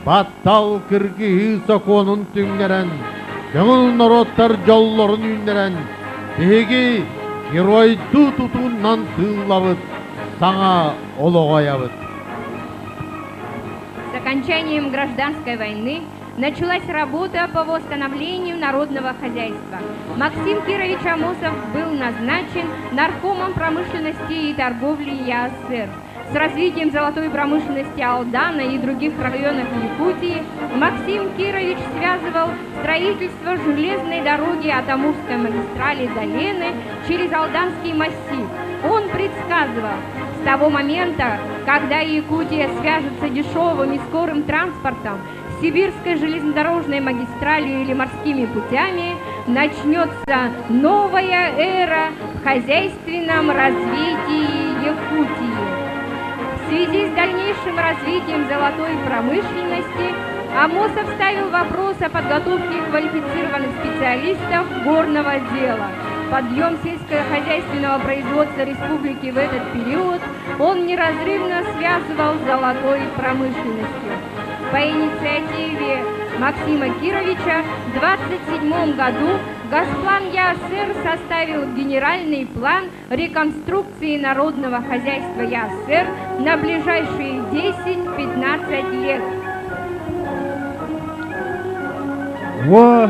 баттал кыргыһыы сокуонун түҥнэрэн, көҥүл норуоттар дьоллорун үүннэрэн, биһиги геройдуу тутуунан тыыллабыт, саҥа олоҕу айабыт. С окончанием гражданской войны началась работа по восстановлению народного хозяйства. Максим Кирович Амосов был назначен наркомом промышленности и торговли ЯССР. С развитием золотой промышленности Алдана и других районов Якутии Максим Кирович связывал строительство железной дороги от Амурской магистрали до Лены через Алданский массив. Он предсказывал, с того момента, когда Якутия свяжется дешевым и скорым транспортом, Сибирской железнодорожной магистралью или морскими путями, начнется новая эра в хозяйственном развитии Якутии. В связи с дальнейшим развитием золотой промышленности Амосов ставил вопрос о подготовке квалифицированных специалистов горного дела. Подъем сельскохозяйственного производства республики в этот период он неразрывно связывал с золотой промышленностью. По инициативе Максима Кировича в 1927 году Госплан ЯСР составил генеральный план реконструкции народного хозяйства ЯСР на ближайшие 10-15 лет. Уо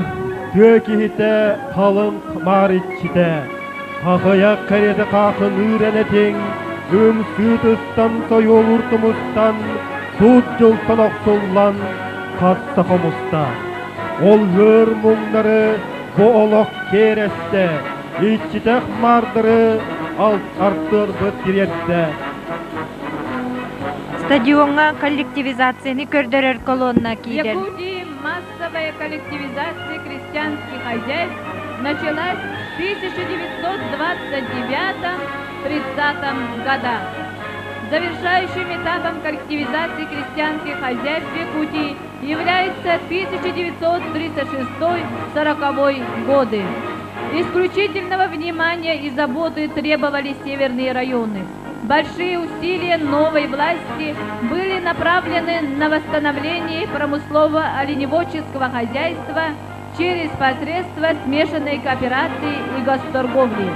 тыа киһитэ халыҥ хмаар иччитэ, хахыйах кэриэтэ хаахыныыр энэтиҥ, ымсыы тыстан сойуолуур тумустан, суут дьылтан охсуллан хатта хомуста. Ол ыар муҥнары бу олох киэрэстэ, иччитэх маардары алт артыарбыт тириэрдэ. Стадиоҥҥа коллективизацияны көрдөрөр колонна В киирэр. Якутии массовая коллективизация крестьянских хозяйств началась в 1929-30 годах. Завершающим этапом коллективизации крестьянских хозяйств в Якутии является 1936-40 годы. Исключительного внимания и заботы требовали северные районы. Большие усилия новой власти были направлены на восстановление промыслово-оленеводческого хозяйства через посредство смешанной кооперации и госторговли.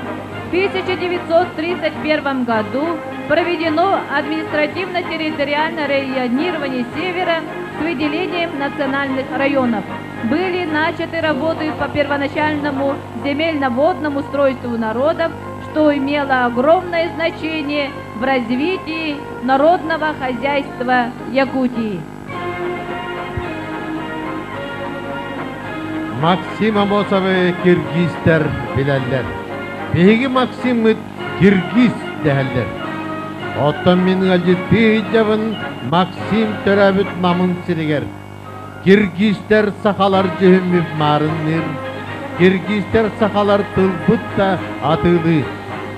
В 1931 году проведено административно-территориальное районирование Севера с выделением национальных районов. Были начаты работы по первоначальному земельно-водному устройству народов, что имело огромное значение в развитии народного хозяйства Якутии. Максим Амосовы киргизтэр билэллэр. Биһиги Максиммыт киргиз дэһэллэр. Оттон мин ыалдьыттыы сылдьабын Максим төрөөбүт Намын сиригэр. Киргизтэр сахалар дьүһүммүт маарынныыр, киргизтэр сахалар тылбыт да атыылыы.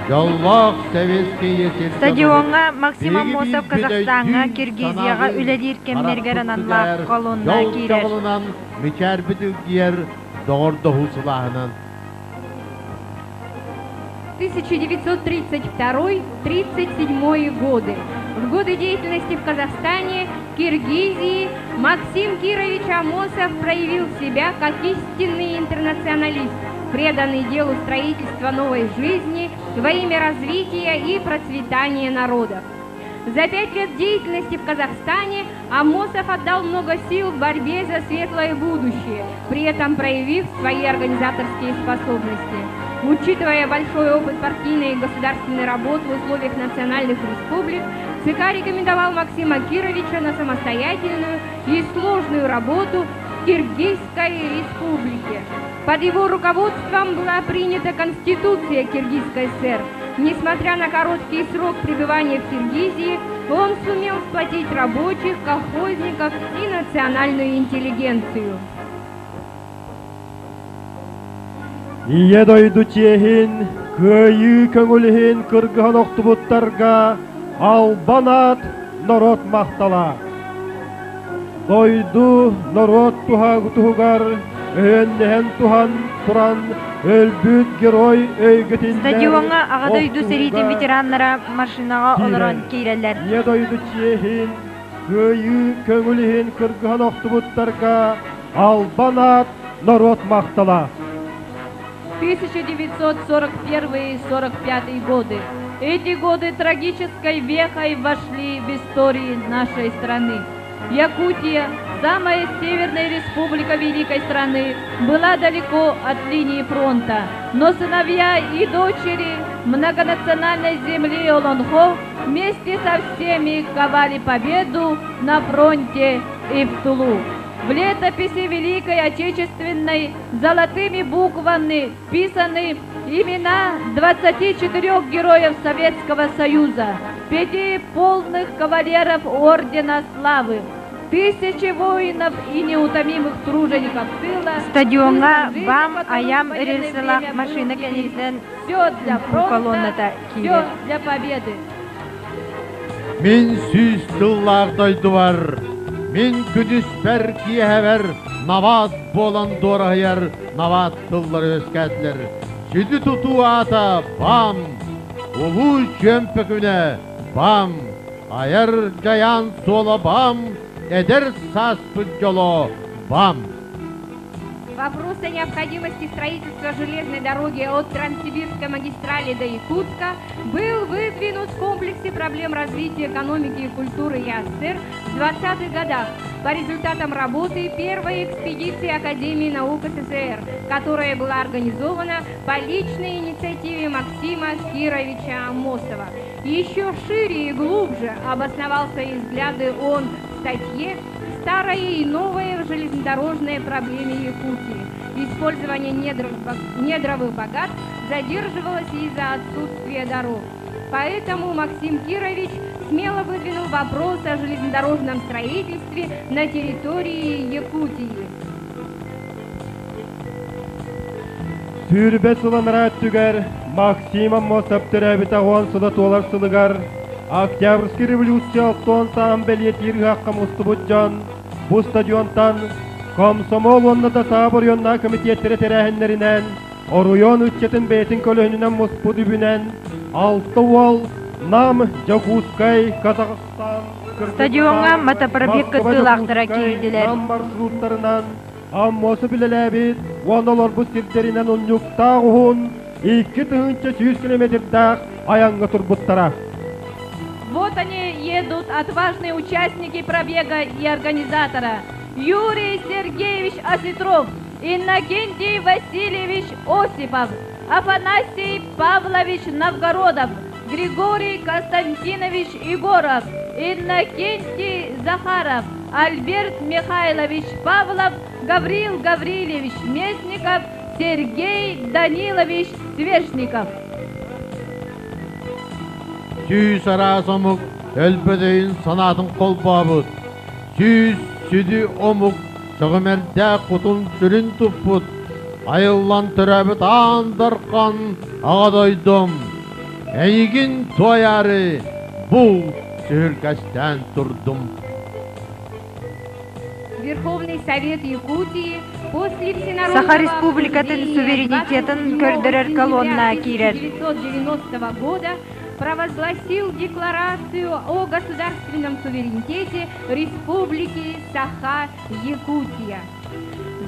Дьоллоох сэбиэскэй сир Стадиоҥҥа Максим Аммосов Казахстаҥҥа, Киргизияҕа үлэлиир кэмнэригэр аналлаах колонна киирэр. Дьол мичээрбит илгийэр доҕордоһуу сылааһынан. 1932-37 годы. В годы деятельности в Казахстане, Киргизии Максим Кирович Амосов проявил себя как истинный интернационалист, преданный делу строительства новой жизни во имя развития и процветания народов. За пять лет деятельности в Казахстане Амосов отдал много сил в борьбе за светлое будущее, при этом проявив свои организаторские способности. Учитывая большой опыт партийной и государственной работы в условиях национальных республик, ЦК рекомендовал Максима Кировича на самостоятельную и сложную работу в Киргизской республике. Под его руководством была принята Конституция Киргизской ССР. Несмотря на короткий срок пребывания в Киргизии, он сумел сплотить рабочих, колхозников и национальную интеллигенцию. Ийэ дойду чиэһин, кыайыы көҥүлүһүн кыргыһан охтубуттарга албан аат норуот махтала. Дойду норуот туһугар өһүөннэһэн туһан туран өлбүт герой өйгөтүннэр Стадиоҥҥа Аҕа дойду сэриитин ветераннара машинаҕа олорон киирэллэр. Ийэ дойду чиэһин, кыайыы көҥүл иһин кыргыһан охтубуттарга албан аат норуот махтала. 1941-45 годы. Эти годы трагической вехой вошли в истории нашей страны. Якутия, самая северная республика великой страны, была далеко от линии фронта. Но сыновья и дочери многонациональной земли Олонхо вместе со всеми ковали победу на фронте и в Тулу. В летописи Великой Отечественной золотыми буквами вписаны имена 24 героев Советского Союза, пяти полных кавалеров Ордена Славы, тысячи воинов и неутомимых тружеников тыла. Стадиоҥҥа БАМ Айам рельсалаах машина кэнниттэн Все для фронта, колонната все киирэр. для победы. Мин сүүс сыллаах дойдубар, мин күнүспэр киэһэбэр наваат буолан дуораһыйар наваат тыллар үөскээтилэр. Сүдү тутуу аата БАМ! Улуу чүөмпэ күнэ БАМ! Айар дьайаан суола БАМ! Эдэр сааспыт дьоло БАМ! Вопрос о необходимости строительства железной дороги от Транссибирской магистрали до Якутска был выдвинут в комплексе проблем развития экономики и культуры ЯССР в 20-х годах по результатам работы первой экспедиции Академии наук СССР, которая была организована по личной инициативе Максима Кировича Амосова. Еще шире и глубже обосновал свои взгляды он в статье «Старое и новое в железнодорожной проблеме Якутии». Использование недровых богатств задерживалось из-за отсутствия дорог. Поэтому Максим Кирович смело выдвинул вопрос о железнодорожном строительстве на территории Якутии. Сүүрбэ сыланара өттүгэр Максим Аммосов төрөөбүт аҕуон сыла туолар сылыгар Октябрьский революция оттон саан бэлиэтиир ыһаахха мустубут дьон бу стадионтан комсомол уонна да саба оройуоннаах комитеттэрэ тэрээһиннэринэн оройуон ыччатын бэйэтин көлөһүнүнэн муспут үбүнэн алта уол Нам, Дьокуускай, Казахстан, Стадиоҥҥа мотопробег кыттыылаахтара киирдилэр. Нам маршруттарынан Аммосов үлэлээбит уонна олорбут сирдэринэн унньуктаах уһун 2100 километрдаах айаҥҥа турбуттара. Вот они едут, отважные участники пробега и организатора. Юрий Сергеевич Осетров, Иннокентий Васильевич Осипов, Афанасий Павлович Новгородов, Григорий Константинович Егоров, Иннокентий Захаров, Альберт Михайлович Павлов, Гаврил Гаврилевич Местников, Сергей Данилович Свешников. Сүүс араас омук өлбөт өйүн санаатын холбообут, сүүс сүдү омук сөҕүмэрдээх кутун-сүрүн туппут, айыллан төрөөбүт аан дархан аҕа дойдум, эйигин туойаары бу сүһүргэстээн турдум. Верховный Совет Якутии после Саха всенародного Республикатын обсуждения суверенитетын 27 көрдөрөр сентября колонна киирэр. 1990 года провозгласил Декларацию о государственном суверенитете Республики Саха-Якутия.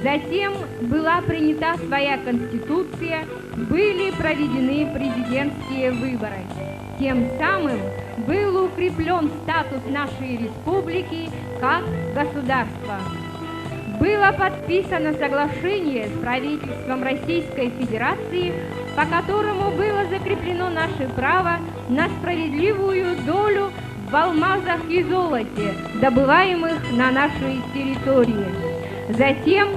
Затем была принята своя конституция, были проведены президентские выборы. Тем самым был укреплен статус нашей республики как государства. Было подписано соглашение с правительством Российской Федерации, по которому было закреплено наше право на справедливую долю в алмазах и золоте, добываемых на нашей территории. Затем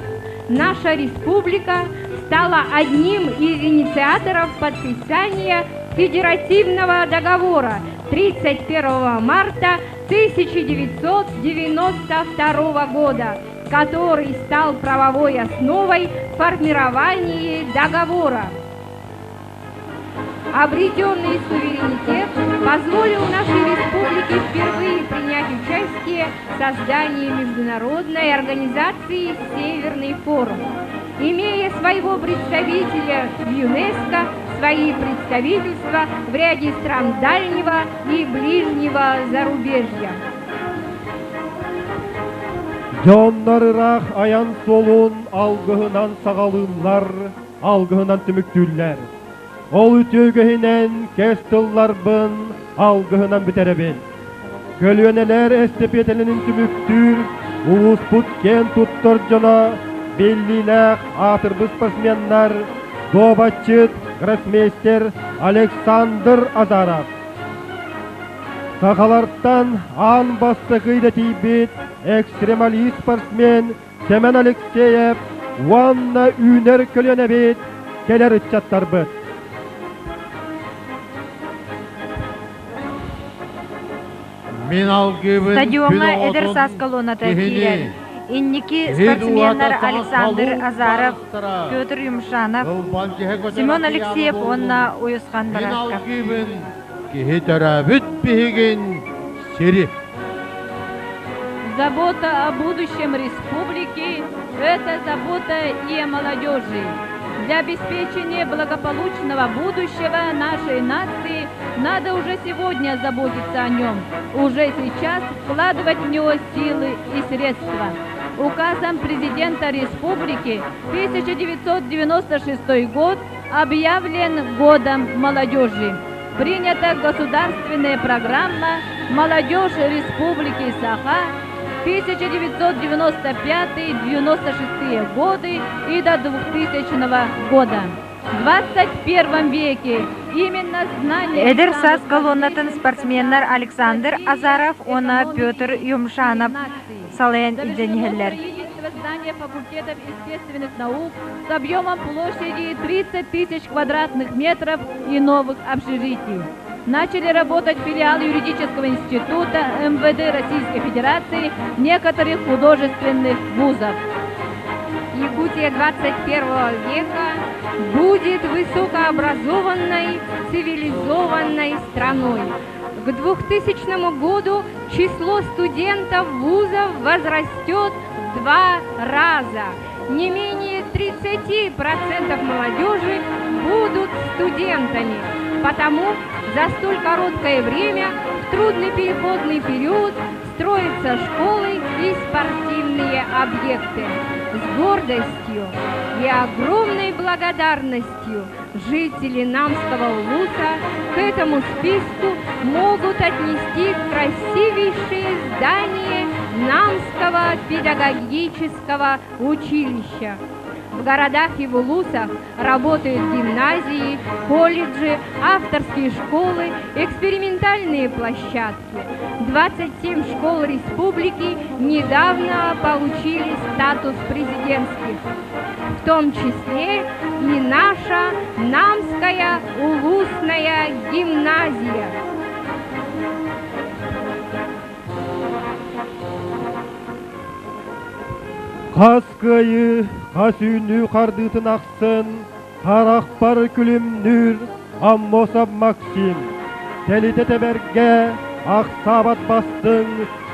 наша республика стала одним из инициаторов подписания Федеративного договора 31 марта 1992 года, который стал правовой основой формирования договора. Обретенный суверенитет позволил нашей республике впервые принять участие в создании международной организации «Северный форум». Имея своего представителя в ЮНЕСКО, свои представительства в ряде стран дальнего и ближнего зарубежья. Дьоннор ыраах айан суолун алгыһынан саҕалыыллар, алгыһынан түмүктүүллэр. Ол үтүөгэһинэн кэс тылларбын алгыһынан бүтэрэбин. Көлүөнэлэр эстэпиэтэлэрин түмүктүүр улууспут киэн туттар дьоно, биллиилээх аатырбыт спортсменнар, дуобатчыт, гроссмейстер Александр Азаров. Сахалартан аан бастакы идэтийбит экстремалист спортсмен Сэмэн Алексеев уонна үүнэр көлүөнэбит кэлэр ыччаттарбыт. Мин алгыыбын Стадиоҥҥа күн эдэр оҕотун саас колонната киһини киирэр. Инники киһи дууһата спортсменнар саҥа Александр холууп Азаров, барыстара Петр Юмшанов, Ылбан дьиһэ көтөр Семен океана Алексеев буоллун уонна Уйусхан Мин Барашков. алгыыбын киһи төрөөбүт биһигин сири. Забота о будущем республики – это забота и о молодежи. Для обеспечения благополучного будущего нашей нации надо уже сегодня заботиться о нем, уже сейчас вкладывать в него силы и средства. Указом президента республики 1996 год объявлен годом молодежи. Принята государственная программа «Молодежь Республики Саха» 1995-96 годы и до 2000 года. В 21 веке именно знание... Эдэр саас колоннатын спортсменнар Александр Азаров уонна Петр Юмшанов салайан илдьэн иһэллэр. Здание факультетов естественных наук с объемом площади 30 тысяч квадратных метров и новых общежитий. Начали работать филиалы юридического института МВД Российской Федерации, некоторых художественных вузов. Якутия 21 века будет высокообразованной, цивилизованной страной. К 2000 году число студентов вузов возрастет в два раза. Не менее 30% молодежи будут студентами. Потому за столь короткое время в трудный переходный период строятся школы и спортивные объекты. С гордостью и огромной благодарностью жители Намского улуса к этому списку могут отнести красивейшие здания Намского педагогического училища. В городах и в улусах работают гимназии, колледжи, авторские школы, экспериментальные площадки. 27 школ республики недавно получили статус президентских, в том числе и наша Намская улусная гимназия. Хас кыайыы, хас үүнүү хардыытын ахсын харахпар күлүмнүүр Аммосов Максим, тэлитэ тэбэргэ ахсаабат бастыҥ,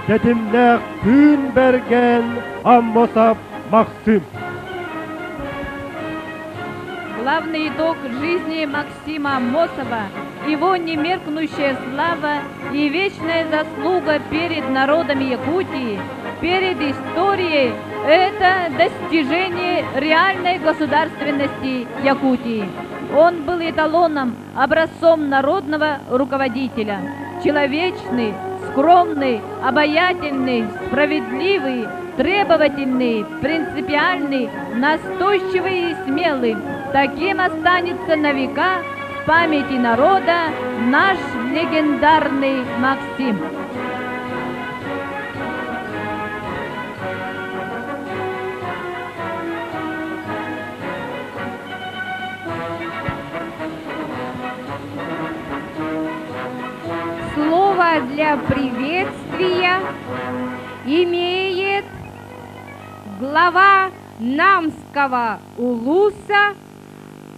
тэтимнээх Тыын Бэргэн Аммосов Максим. Главный итог жизни Максима Аммосова, его немеркнущая слава и вечная заслуга перед народами Якутии, перед историей – это достижение реальной государственности Якутии. Он был эталоном, образцом народного руководителя. Человечный, скромный, обаятельный, справедливый, требовательный, принципиальный, настойчивый и смелый. Таким останется на века в памяти народа наш легендарный Максим. Слово для приветствия имеет глава Намского улуса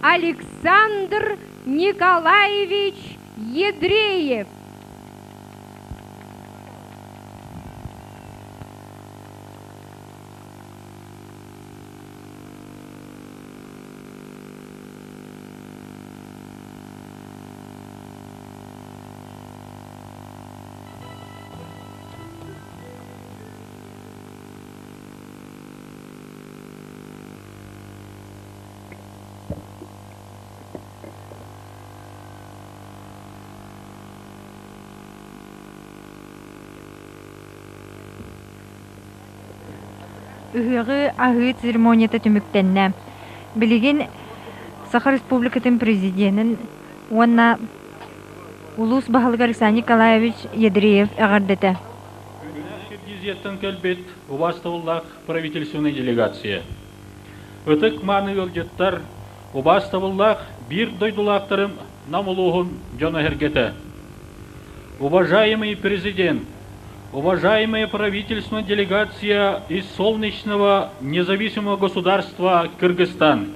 Александр Николаевич Едреев. Ыһыаҕы аһыы церемонията түмүктэннэ. Билигин Саха Республикатын Президенин уонна улуус баһылыга Александр Николаевич Ядреев эҕэрдэтэ. Киргизияттан кэлбит убаастабыллаах правительственнай делегация. Ытык мааны ыалдьыттар, убаастабыллаах биир дойдулаахтарым Нам улууһун дьоно-сэргэтэ. Уважаемый президент, уважаемая правительственная делегация из солнечного независимого государства Кыргызстан.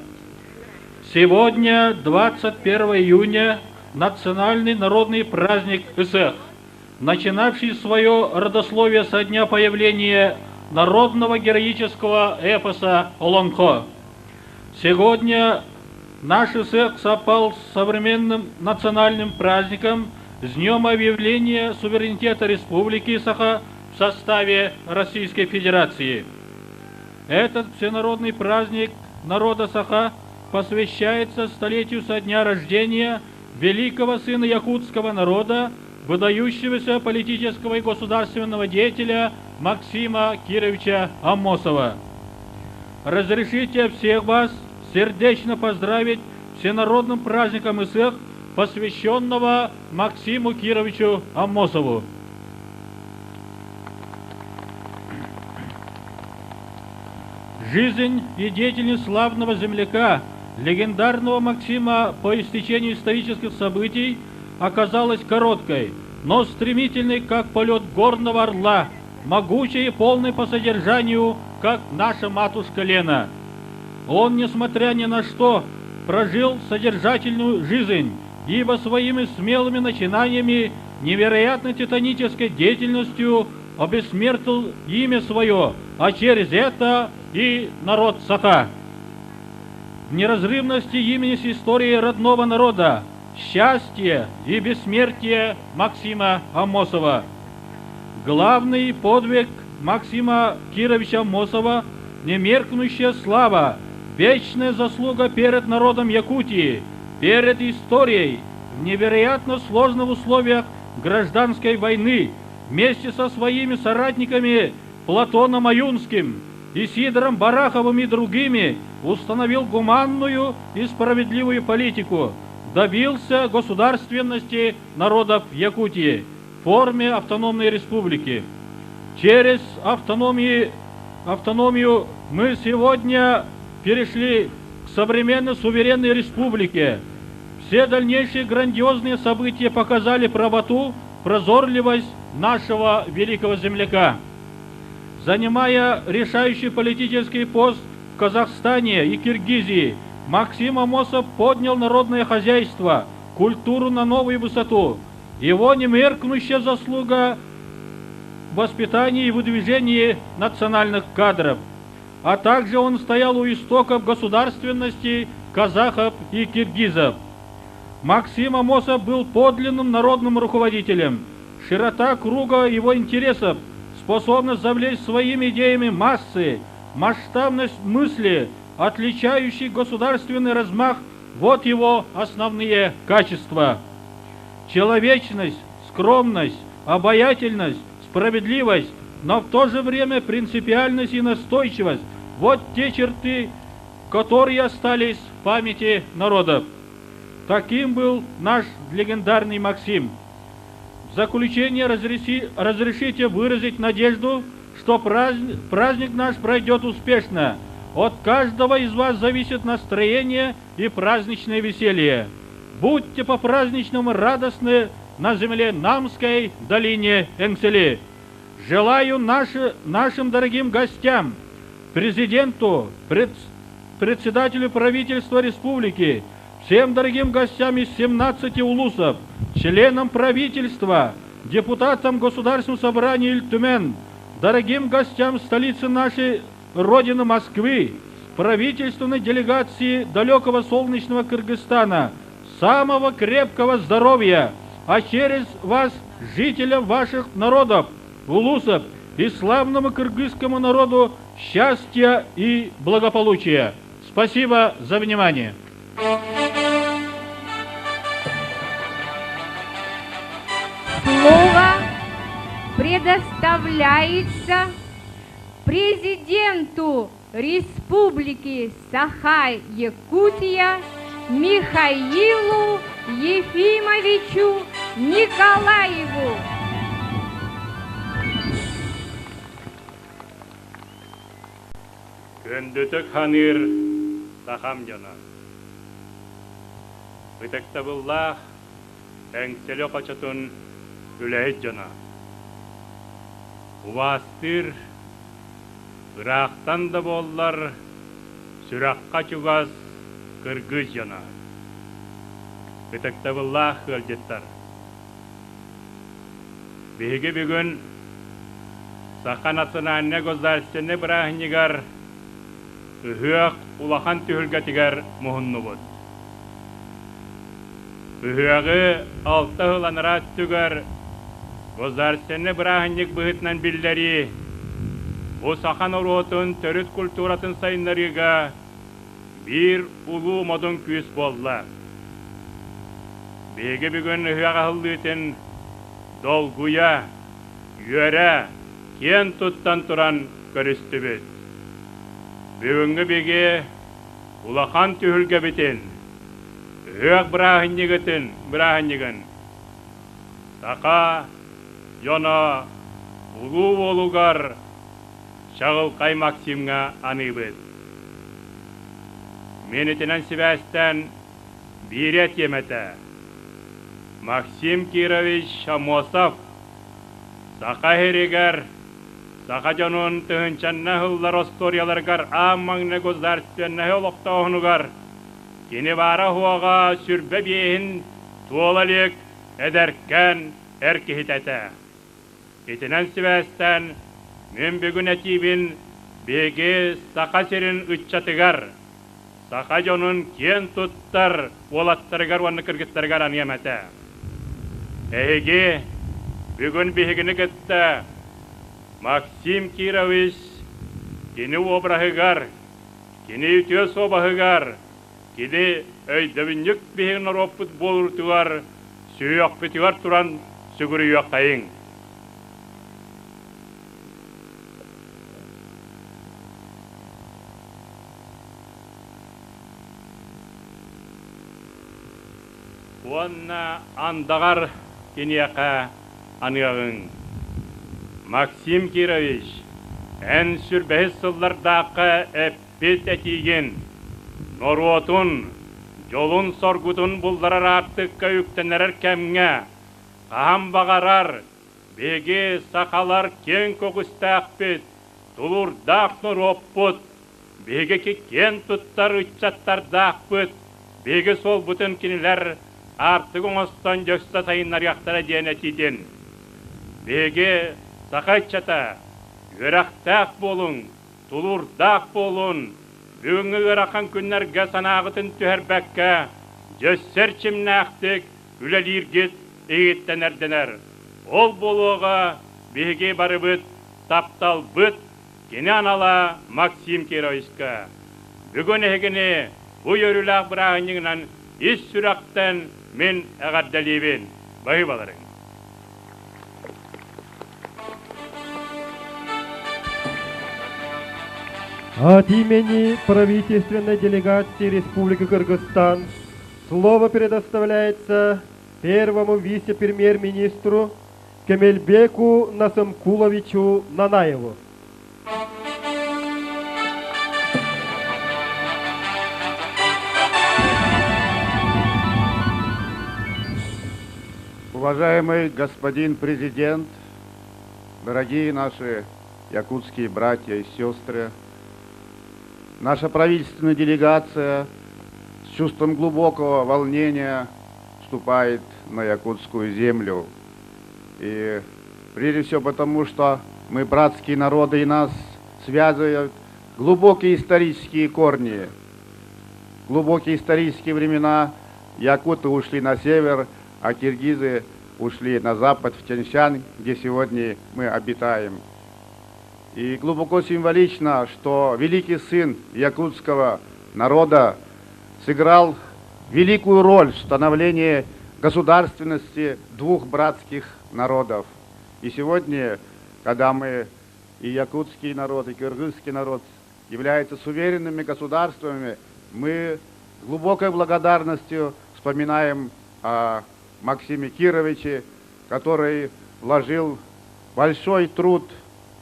Сегодня, 21 июня, национальный народный праздник Ысых, начинавший свое родословие со дня появления народного героического эпоса Олонхо. Сегодня наш Ысыах совпал с современным национальным праздником с днем объявления суверенитета Республики Саха в составе Российской Федерации. Этот всенародный праздник народа Саха посвящается столетию со дня рождения великого сына якутского народа, выдающегося политического и государственного деятеля Максима Кировича Аммосова. Разрешите всех вас сердечно поздравить всенародным праздником Исых, посвященного Максиму Кировичу Аммосову. Жизнь и деятельность славного земляка, легендарного Максима по истечению исторических событий оказалась короткой, но стремительной, как полет горного орла, могучей и полной по содержанию, как наша матушка Лена. Он, несмотря ни на что, прожил содержательную жизнь, ибо своими смелыми начинаниями, невероятно титанической деятельностью обессмертил имя свое, а через это и народ Саха. В неразрывности имени с историей родного народа, счастье и бессмертие Максима Амосова. Главный подвиг Максима Кировича Амосова – немеркнущая слава, вечная заслуга перед народом Якутии, перед историей в невероятно сложных условиях гражданской войны вместе со своими соратниками Платоном Аюнским, Исидором Бараховым и другими установил гуманную и справедливую политику, добился государственности народов Якутии в форме автономной республики. Через автономию, автономию мы сегодня перешли к современной суверенной республике. Все дальнейшие грандиозные события показали правоту, прозорливость нашего великого земляка. Занимая решающий политический пост в Казахстане и Киргизии, Максим Амосов поднял народное хозяйство, культуру на новую высоту. Его немеркнущая заслуга в воспитании и выдвижении национальных кадров. А также он стоял у истоков государственности казахов и киргизов. Максим Амосов был подлинным народным руководителем. Широта круга его интересов, способность завлечь своими идеями массы, масштабность мысли, отличающий государственный размах – вот его основные качества. Человечность, скромность, обаятельность, справедливость, но в то же время принципиальность и настойчивость – вот те черты, которые остались в памяти народов. Таким был наш легендарный Максим. В заключение разрешите выразить надежду, что праздник наш пройдет успешно. От каждого из вас зависит настроение и праздничное веселье. Будьте по-праздничному радостны на земле Намской долине Энцели. Желаю нашим дорогим гостям, президенту, председателю правительства республики, всем дорогим гостям из 17 улусов, членам правительства, депутатам Государственного собрания Ильтумен, дорогим гостям столицы нашей Родины Москвы, правительственной делегации далекого солнечного Кыргызстана, самого крепкого здоровья, а через вас жителям ваших народов, улусов и славному кыргызскому народу счастья и благополучия. Спасибо за внимание. Слово предоставляется президенту Республики Саха-Якутия Михаилу Ефимовичу Николаеву. Күндүтүк ханыыр сахам дьоно. Ытыктабыллаах Эҥсэлэ хочотун үлэһит дьоно. Убаастыыр, ыраахтан да буоллар, сүрэххэ чугас кыргыз дьоно. Ытыктабыллаах ыалдьыттар. Биһиги бүгүн Саха национальнай государственнай бырааһынньыгар ыһыах улахан түһүлгэтигэр муһуннубут. Ыһыаҕы алта сыл анараа өттүгэр государственнай бырааһынньык быһыытынан биллэрии бу саха норуотун төрүт культуратын сайыннарыыга биир улуу модун күүс буолла. Биһиги бүгүн ыһыах аһыллыытын долгуйа, үөрэ, киэн туттан туран көрүстүбүт. Бүгүҥҥү биһиги улахан түһүлгэбитин, ыһыах бырааһынньыгытын бырааһынньыгын саха дьоно улуу уолугар Чаҕылхай Максимҥа аныыбыт. Мин итинэн сибээстээн биири этиэм этэ. Максим Кирович Аммосов Саха сиригэр саха дьонун тыһыынчанна ыһыллар остуоруйаларыгар аан маҥнай государственноһы олохтооһунугар кини баара-суоҕа сүрбэ биэһин туола илик эдэркээн эр киһитэ этэ. Итинэн сибээстээн мин бүгүн этиибин биһиги Саха сирин ыччатыгар, саха дьонун киэн туттар уолаттарыгар уонна кыргыттарыгар аныам этэ. Эһиги бүгүн биһигини кытта Максим Кирович кини обраһыгар, кини үтүө суобаһыгар, кини өйдөбүнньүк биһиги норуоппут буолуутугар сүһүөхпүтүгэр туран сүгүрүйүөххэйиҥ. Уонна андаҕар киниэхэ аныаҕыҥ. Максим Кирович, эн сүрбэһис сыллардаахха эппит этиигин, норуотун, дьолун-соргутун булларар аартыкка үктэнэрэр кэмҥэ хаһан баҕарар биһиги сахалар киэҥ көҕүстээхпит. тулуурдаах норуоппут, биһиги киэн туттар ыччаттардаахпыт, биһиги суолбутун кинилэр аартык оҥостон дьөссө сайыннарыахтара диэн этиитин. Биһиги саха ыччата үөрэхтээх буолуҥ, тулуурдаах буолун, бүгүҥҥү ыарахан күннэргэ санааҕытын түһэрбэккэ, дьөссө эрчимнээхтик үлэлииргит иһиттэн эрдэнэр. Ол буолуоҕа биһиги барыбыт тапталбыт, кини анала Максим Кировичка. Бүгүн эһигини бу үөрүүлээх бырааһынньыгынан ис сүрэхтэн мин эҕэрдэлиибин. Баһыыбаларыҥ. От имени правительственной делегации Республики Кыргызстан слово предоставляется первому вице-премьер-министру Кемельбеку Насымкуловичу Нанаеву. Уважаемый господин президент, дорогие наши якутские братья и сестры, наша правительственная делегация с чувством глубокого волнения вступает на якутскую землю. И прежде всего потому, что мы братские народы, и нас связывают глубокие исторические корни. Глубокие исторические времена якуты ушли на север, а киргизы ушли на запад, в Тяньшан, где сегодня мы обитаем. И глубоко символично, что великий сын якутского народа сыграл великую роль в становлении государственности двух братских народов. И сегодня, когда мы и якутский народ, и кыргызский народ являются суверенными государствами, мы глубокой благодарностью вспоминаем о Максиме Кировиче, который вложил большой труд,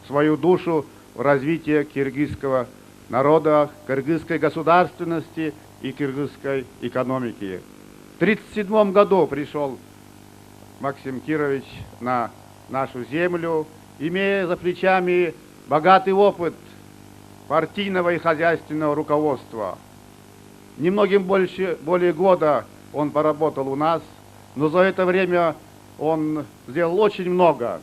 свою душу в развитие киргизского народа, кыргызской государственности и кыргызской экономики. В 1937 году пришел Максим Кирович на нашу землю, имея за плечами богатый опыт партийного и хозяйственного руководства. Немногим больше, более года он поработал у нас, но за это время он сделал очень много.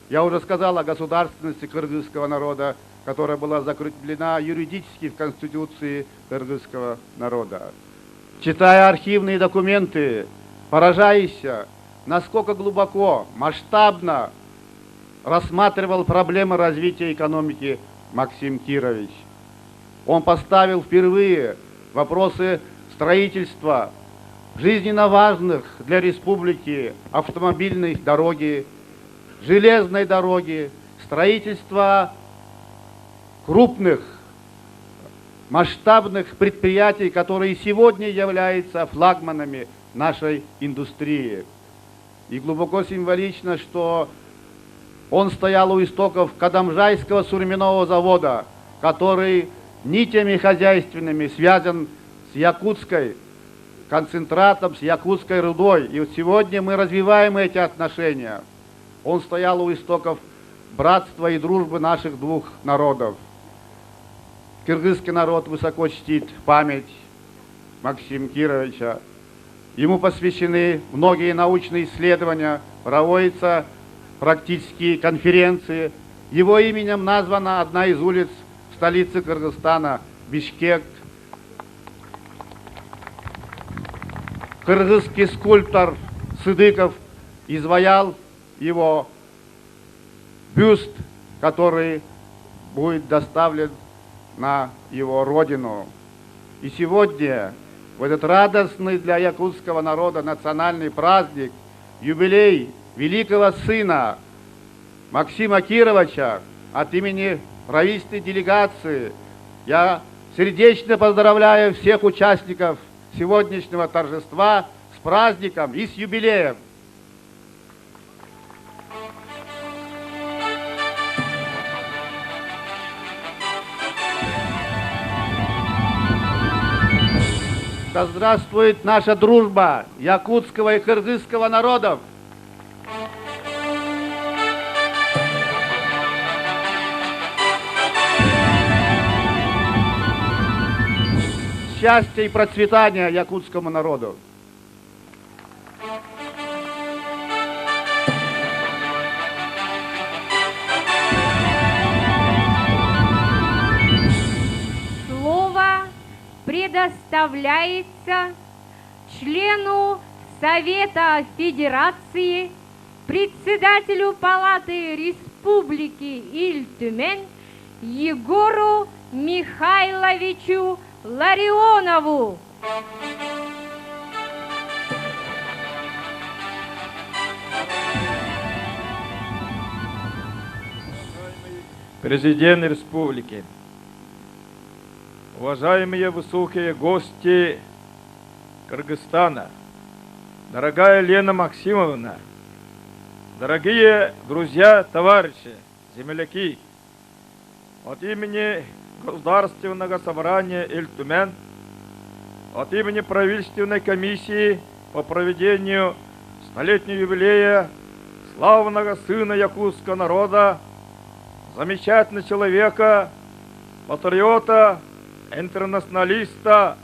Я уже сказал о государственности кыргызского народа, которая была закреплена юридически в Конституции кыргызского народа. Читая архивные документы, поражаешься, насколько глубоко, масштабно рассматривал проблемы развития экономики Максим Кирович. Он поставил впервые вопросы строительства жизненно важных для республики автомобильной дороги, железной дороги, строительства крупных масштабных предприятий, которые сегодня являются флагманами нашей индустрии. И глубоко символично, что он стоял у истоков Кадамжайского сурьмяного завода, который нитями хозяйственными связан с якутской концентратом, с якутской рудой. И вот сегодня мы развиваем эти отношения. Он стоял у истоков братства и дружбы наших двух народов. Кыргызский народ высоко чтит память Максима Кировича. Ему посвящены многие научные исследования, проводятся практические конференции. Его именем названа одна из улиц в столице Кыргызстана – Бишкек. Кыргызский скульптор Сыдыков изваял его бюст, который будет доставлен на его родину. И сегодня, в этот радостный для якутского народа национальный праздник, юбилей великого сына Максима Кировича от имени правительственной делегации я сердечно поздравляю всех участников сегодняшнего торжества с праздником и с юбилеем. Да здравствует наша дружба якутского и кыргызского народов! счастья и процветания якутскому народу. Слово предоставляется члену Совета Федерации, председателю Палаты Республики Ильтюмен Егору Михайловичу Ларионову. Президент Республики, уважаемые высокие гости Кыргызстана, дорогая Лена Максимовна, дорогие друзья, товарищи, земляки, от имени Государственного собрания Эльтумен, от имени правительственной комиссии по проведению столетнего юбилея славного сына якутского народа, замечательного человека, патриота, интернационалиста,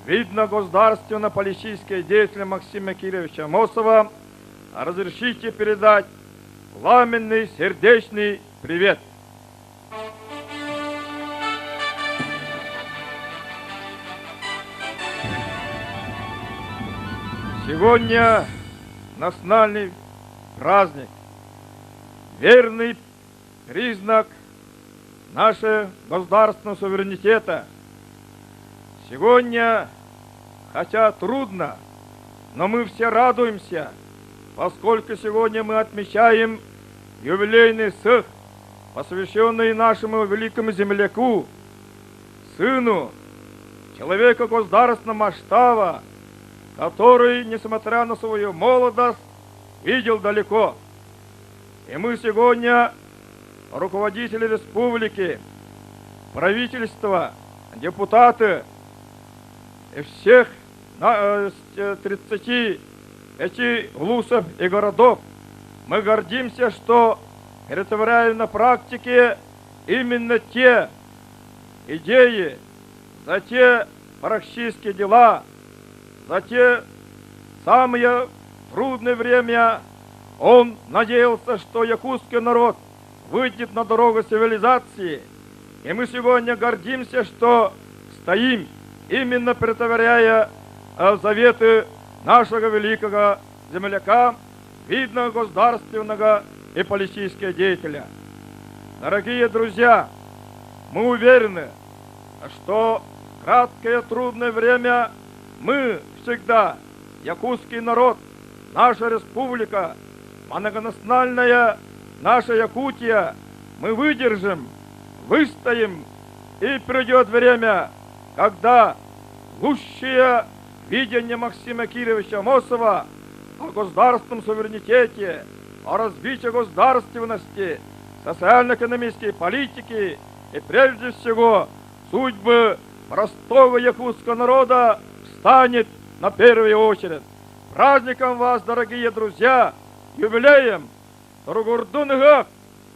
видно государственно-политического деятеля Максима Кировича Амосова, разрешите передать пламенный сердечный привет. Сегодня национальный праздник, верный признак нашего государственного суверенитета. Сегодня, хотя трудно, но мы все радуемся, поскольку сегодня мы отмечаем юбилейный сых, посвященный нашему великому земляку, сыну, человеку государственного масштаба, который, несмотря на свою молодость, видел далеко. И мы сегодня, руководители республики, правительства, депутаты и всех 35 улусов и городов, мы гордимся, что претворяем на практике именно те идеи, за те практические дела, за те самые трудное время он надеялся, что якутский народ выйдет на дорогу цивилизации. И мы сегодня гордимся, что стоим, именно претворяя заветы нашего великого земляка, видного государственного и политического деятеля. Дорогие друзья, мы уверены, что в краткое трудное время мы всегда, якутский народ, наша республика, многонациональная наша Якутия, мы выдержим, выстоим, и придет время, когда лучшее видение Максима Кировича Амосова о государственном суверенитете, о развитии государственности, социально-экономической политики и прежде всего судьбы простого якутского народа станет на первую очередь. Праздником вас, дорогие друзья, юбилеем! Туругурдун ыһыах,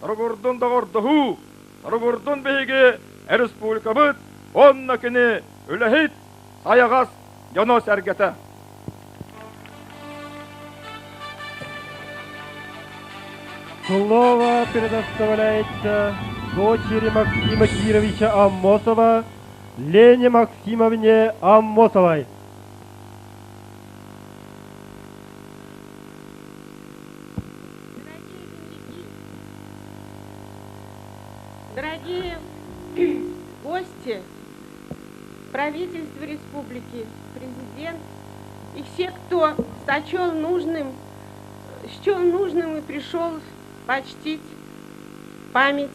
туругурдун доҕордоһуу, туругурдун биһиги республикабыт уонна кини үлэһит сайаҕас дьоно-сэргэтэ. Слово предоставляется дочери Максима Кировича Аммосова, Лене Максимовне Аммосовой. Дорогие гости, правительство республики, президент и все, кто сочел нужным, счел нужным и пришел почтить память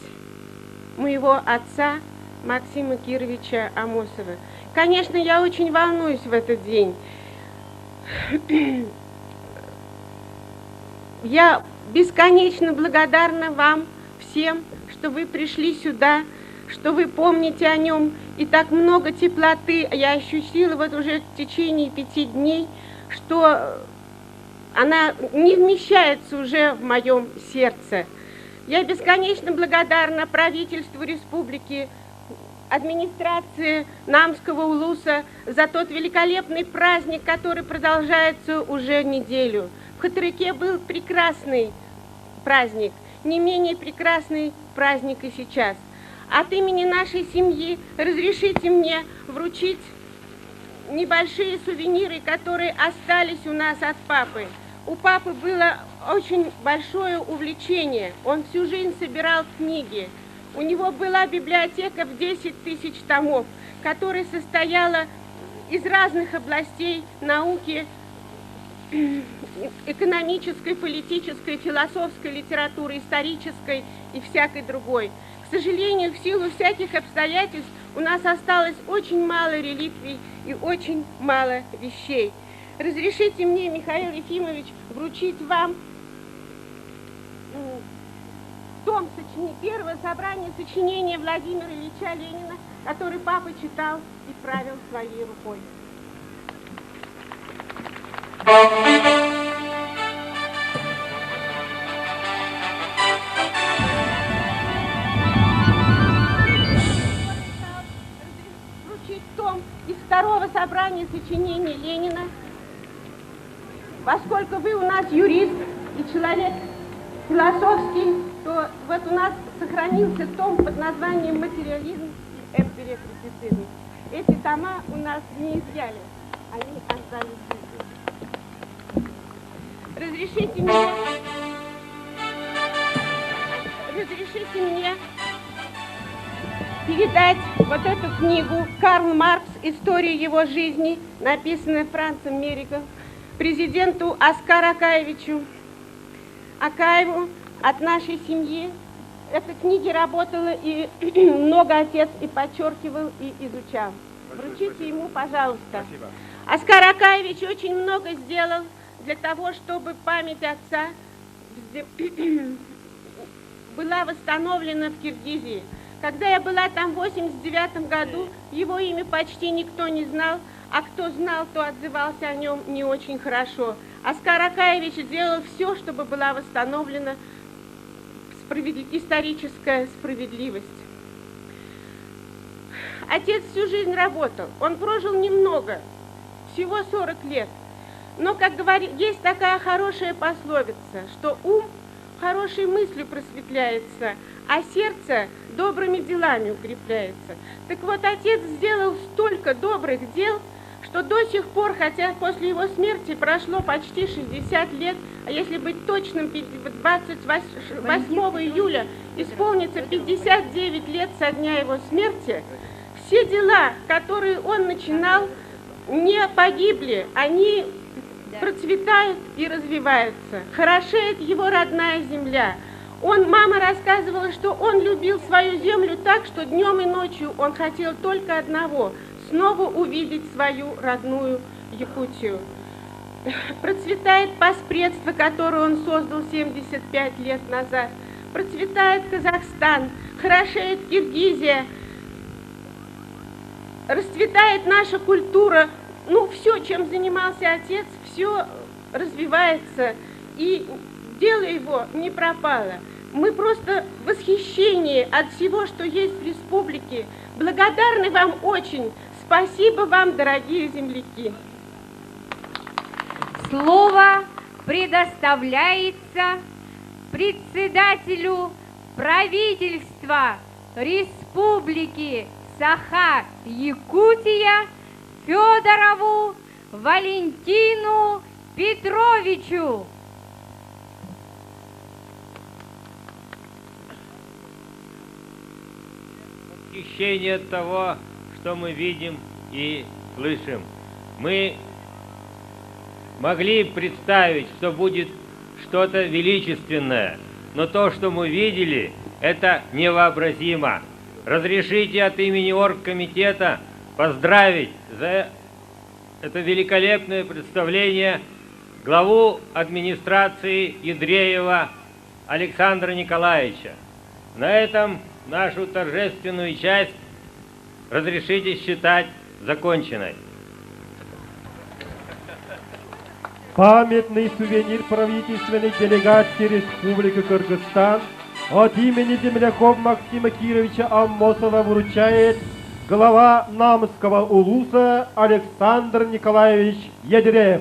моего отца Максима Кировича Амосова. Конечно, я очень волнуюсь в этот день. Я бесконечно благодарна вам всем, что вы пришли сюда, что вы помните о нем. И так много теплоты я ощутила вот уже в течение пяти дней, что она не вмещается уже в моем сердце. Я бесконечно благодарна правительству республики, администрации Намского улуса за тот великолепный праздник, который продолжается уже неделю. В Хатырыке был прекрасный праздник, не менее прекрасный праздник и сейчас. От имени нашей семьи разрешите мне вручить небольшие сувениры, которые остались у нас от папы. У папы было очень большое увлечение. Он всю жизнь собирал книги. У него была библиотека в 10 тысяч томов, которая состояла из разных областей науки, экономической, политической, философской литературы, исторической и всякой другой. К сожалению, в силу всяких обстоятельств у нас осталось очень мало реликвий и очень мало вещей. Разрешите мне, Михаил Ефимович, вручить вам том сочини... первого собрания сочинения Владимира Ильича Ленина, который папа читал и правил своей рукой. Вручить том из второго собрания сочинений Ленина. Поскольку вы у нас юрист и человек философский, то вот у нас сохранился том под названием «Материализм и эмпириокритицизм». Эти тома у нас не изъяли, они остались в жизни. Разрешите мне, разрешите мне передать вот эту книгу «Карл Маркс. История его жизни», написанную Францем Мериком, президенту Аскару Акаевичу Акаеву от нашей семьи. Эта книга работала и много отец и подчеркивал, и изучал. Вручите спасибо. ему, пожалуйста. Спасибо. Аскар Акаевич очень много сделал для того, чтобы память отца была восстановлена в Киргизии. Когда я была там в 89 году, его имя почти никто не знал, а кто знал, то отзывался о нем не очень хорошо. Аскар Акаевич сделал все, чтобы была восстановлена справедлив... историческая справедливость. Отец всю жизнь работал, он прожил немного, всего 40 лет. Но, как говорит, есть такая хорошая пословица, что ум хорошей мыслью просветляется, а сердце добрыми делами укрепляется. Так вот, отец сделал столько добрых дел, что до сих пор, хотя после его смерти прошло почти 60 лет, а если быть точным, 28 июля исполнится 59 лет со дня его смерти, все дела, которые он начинал, не погибли, они процветают и развиваются. Хорошеет его родная земля. Он, мама рассказывала, что он любил свою землю так, что днем и ночью он хотел только одного – снова увидеть свою родную Якутию. Процветает поспредство, которое он создал 75 лет назад. Процветает Казахстан, хорошеет Киргизия, расцветает наша культура. Ну, все, чем занимался отец, все развивается, и дело его не пропало. Мы просто в восхищении от всего, что есть в республике. Благодарны вам очень. Спасибо вам, дорогие земляки. Слово предоставляется председателю правительства Республики Саха-Якутия Федорову Валентину Петровичу. Восхищение от того, что мы видим и слышим. Мы могли представить, что будет что-то величественное, но то, что мы видели, это невообразимо. Разрешите от имени оргкомитета поздравить за это великолепное представление главу администрации Ядреева Александра Николаевича. На этом нашу торжественную часть разрешите считать законченной. Памятный сувенир правительственной делегации Республики Кыргызстан от имени земляков Максима Кировича Аммосова вручает глава Намского улуса Александр Николаевич Ядреев.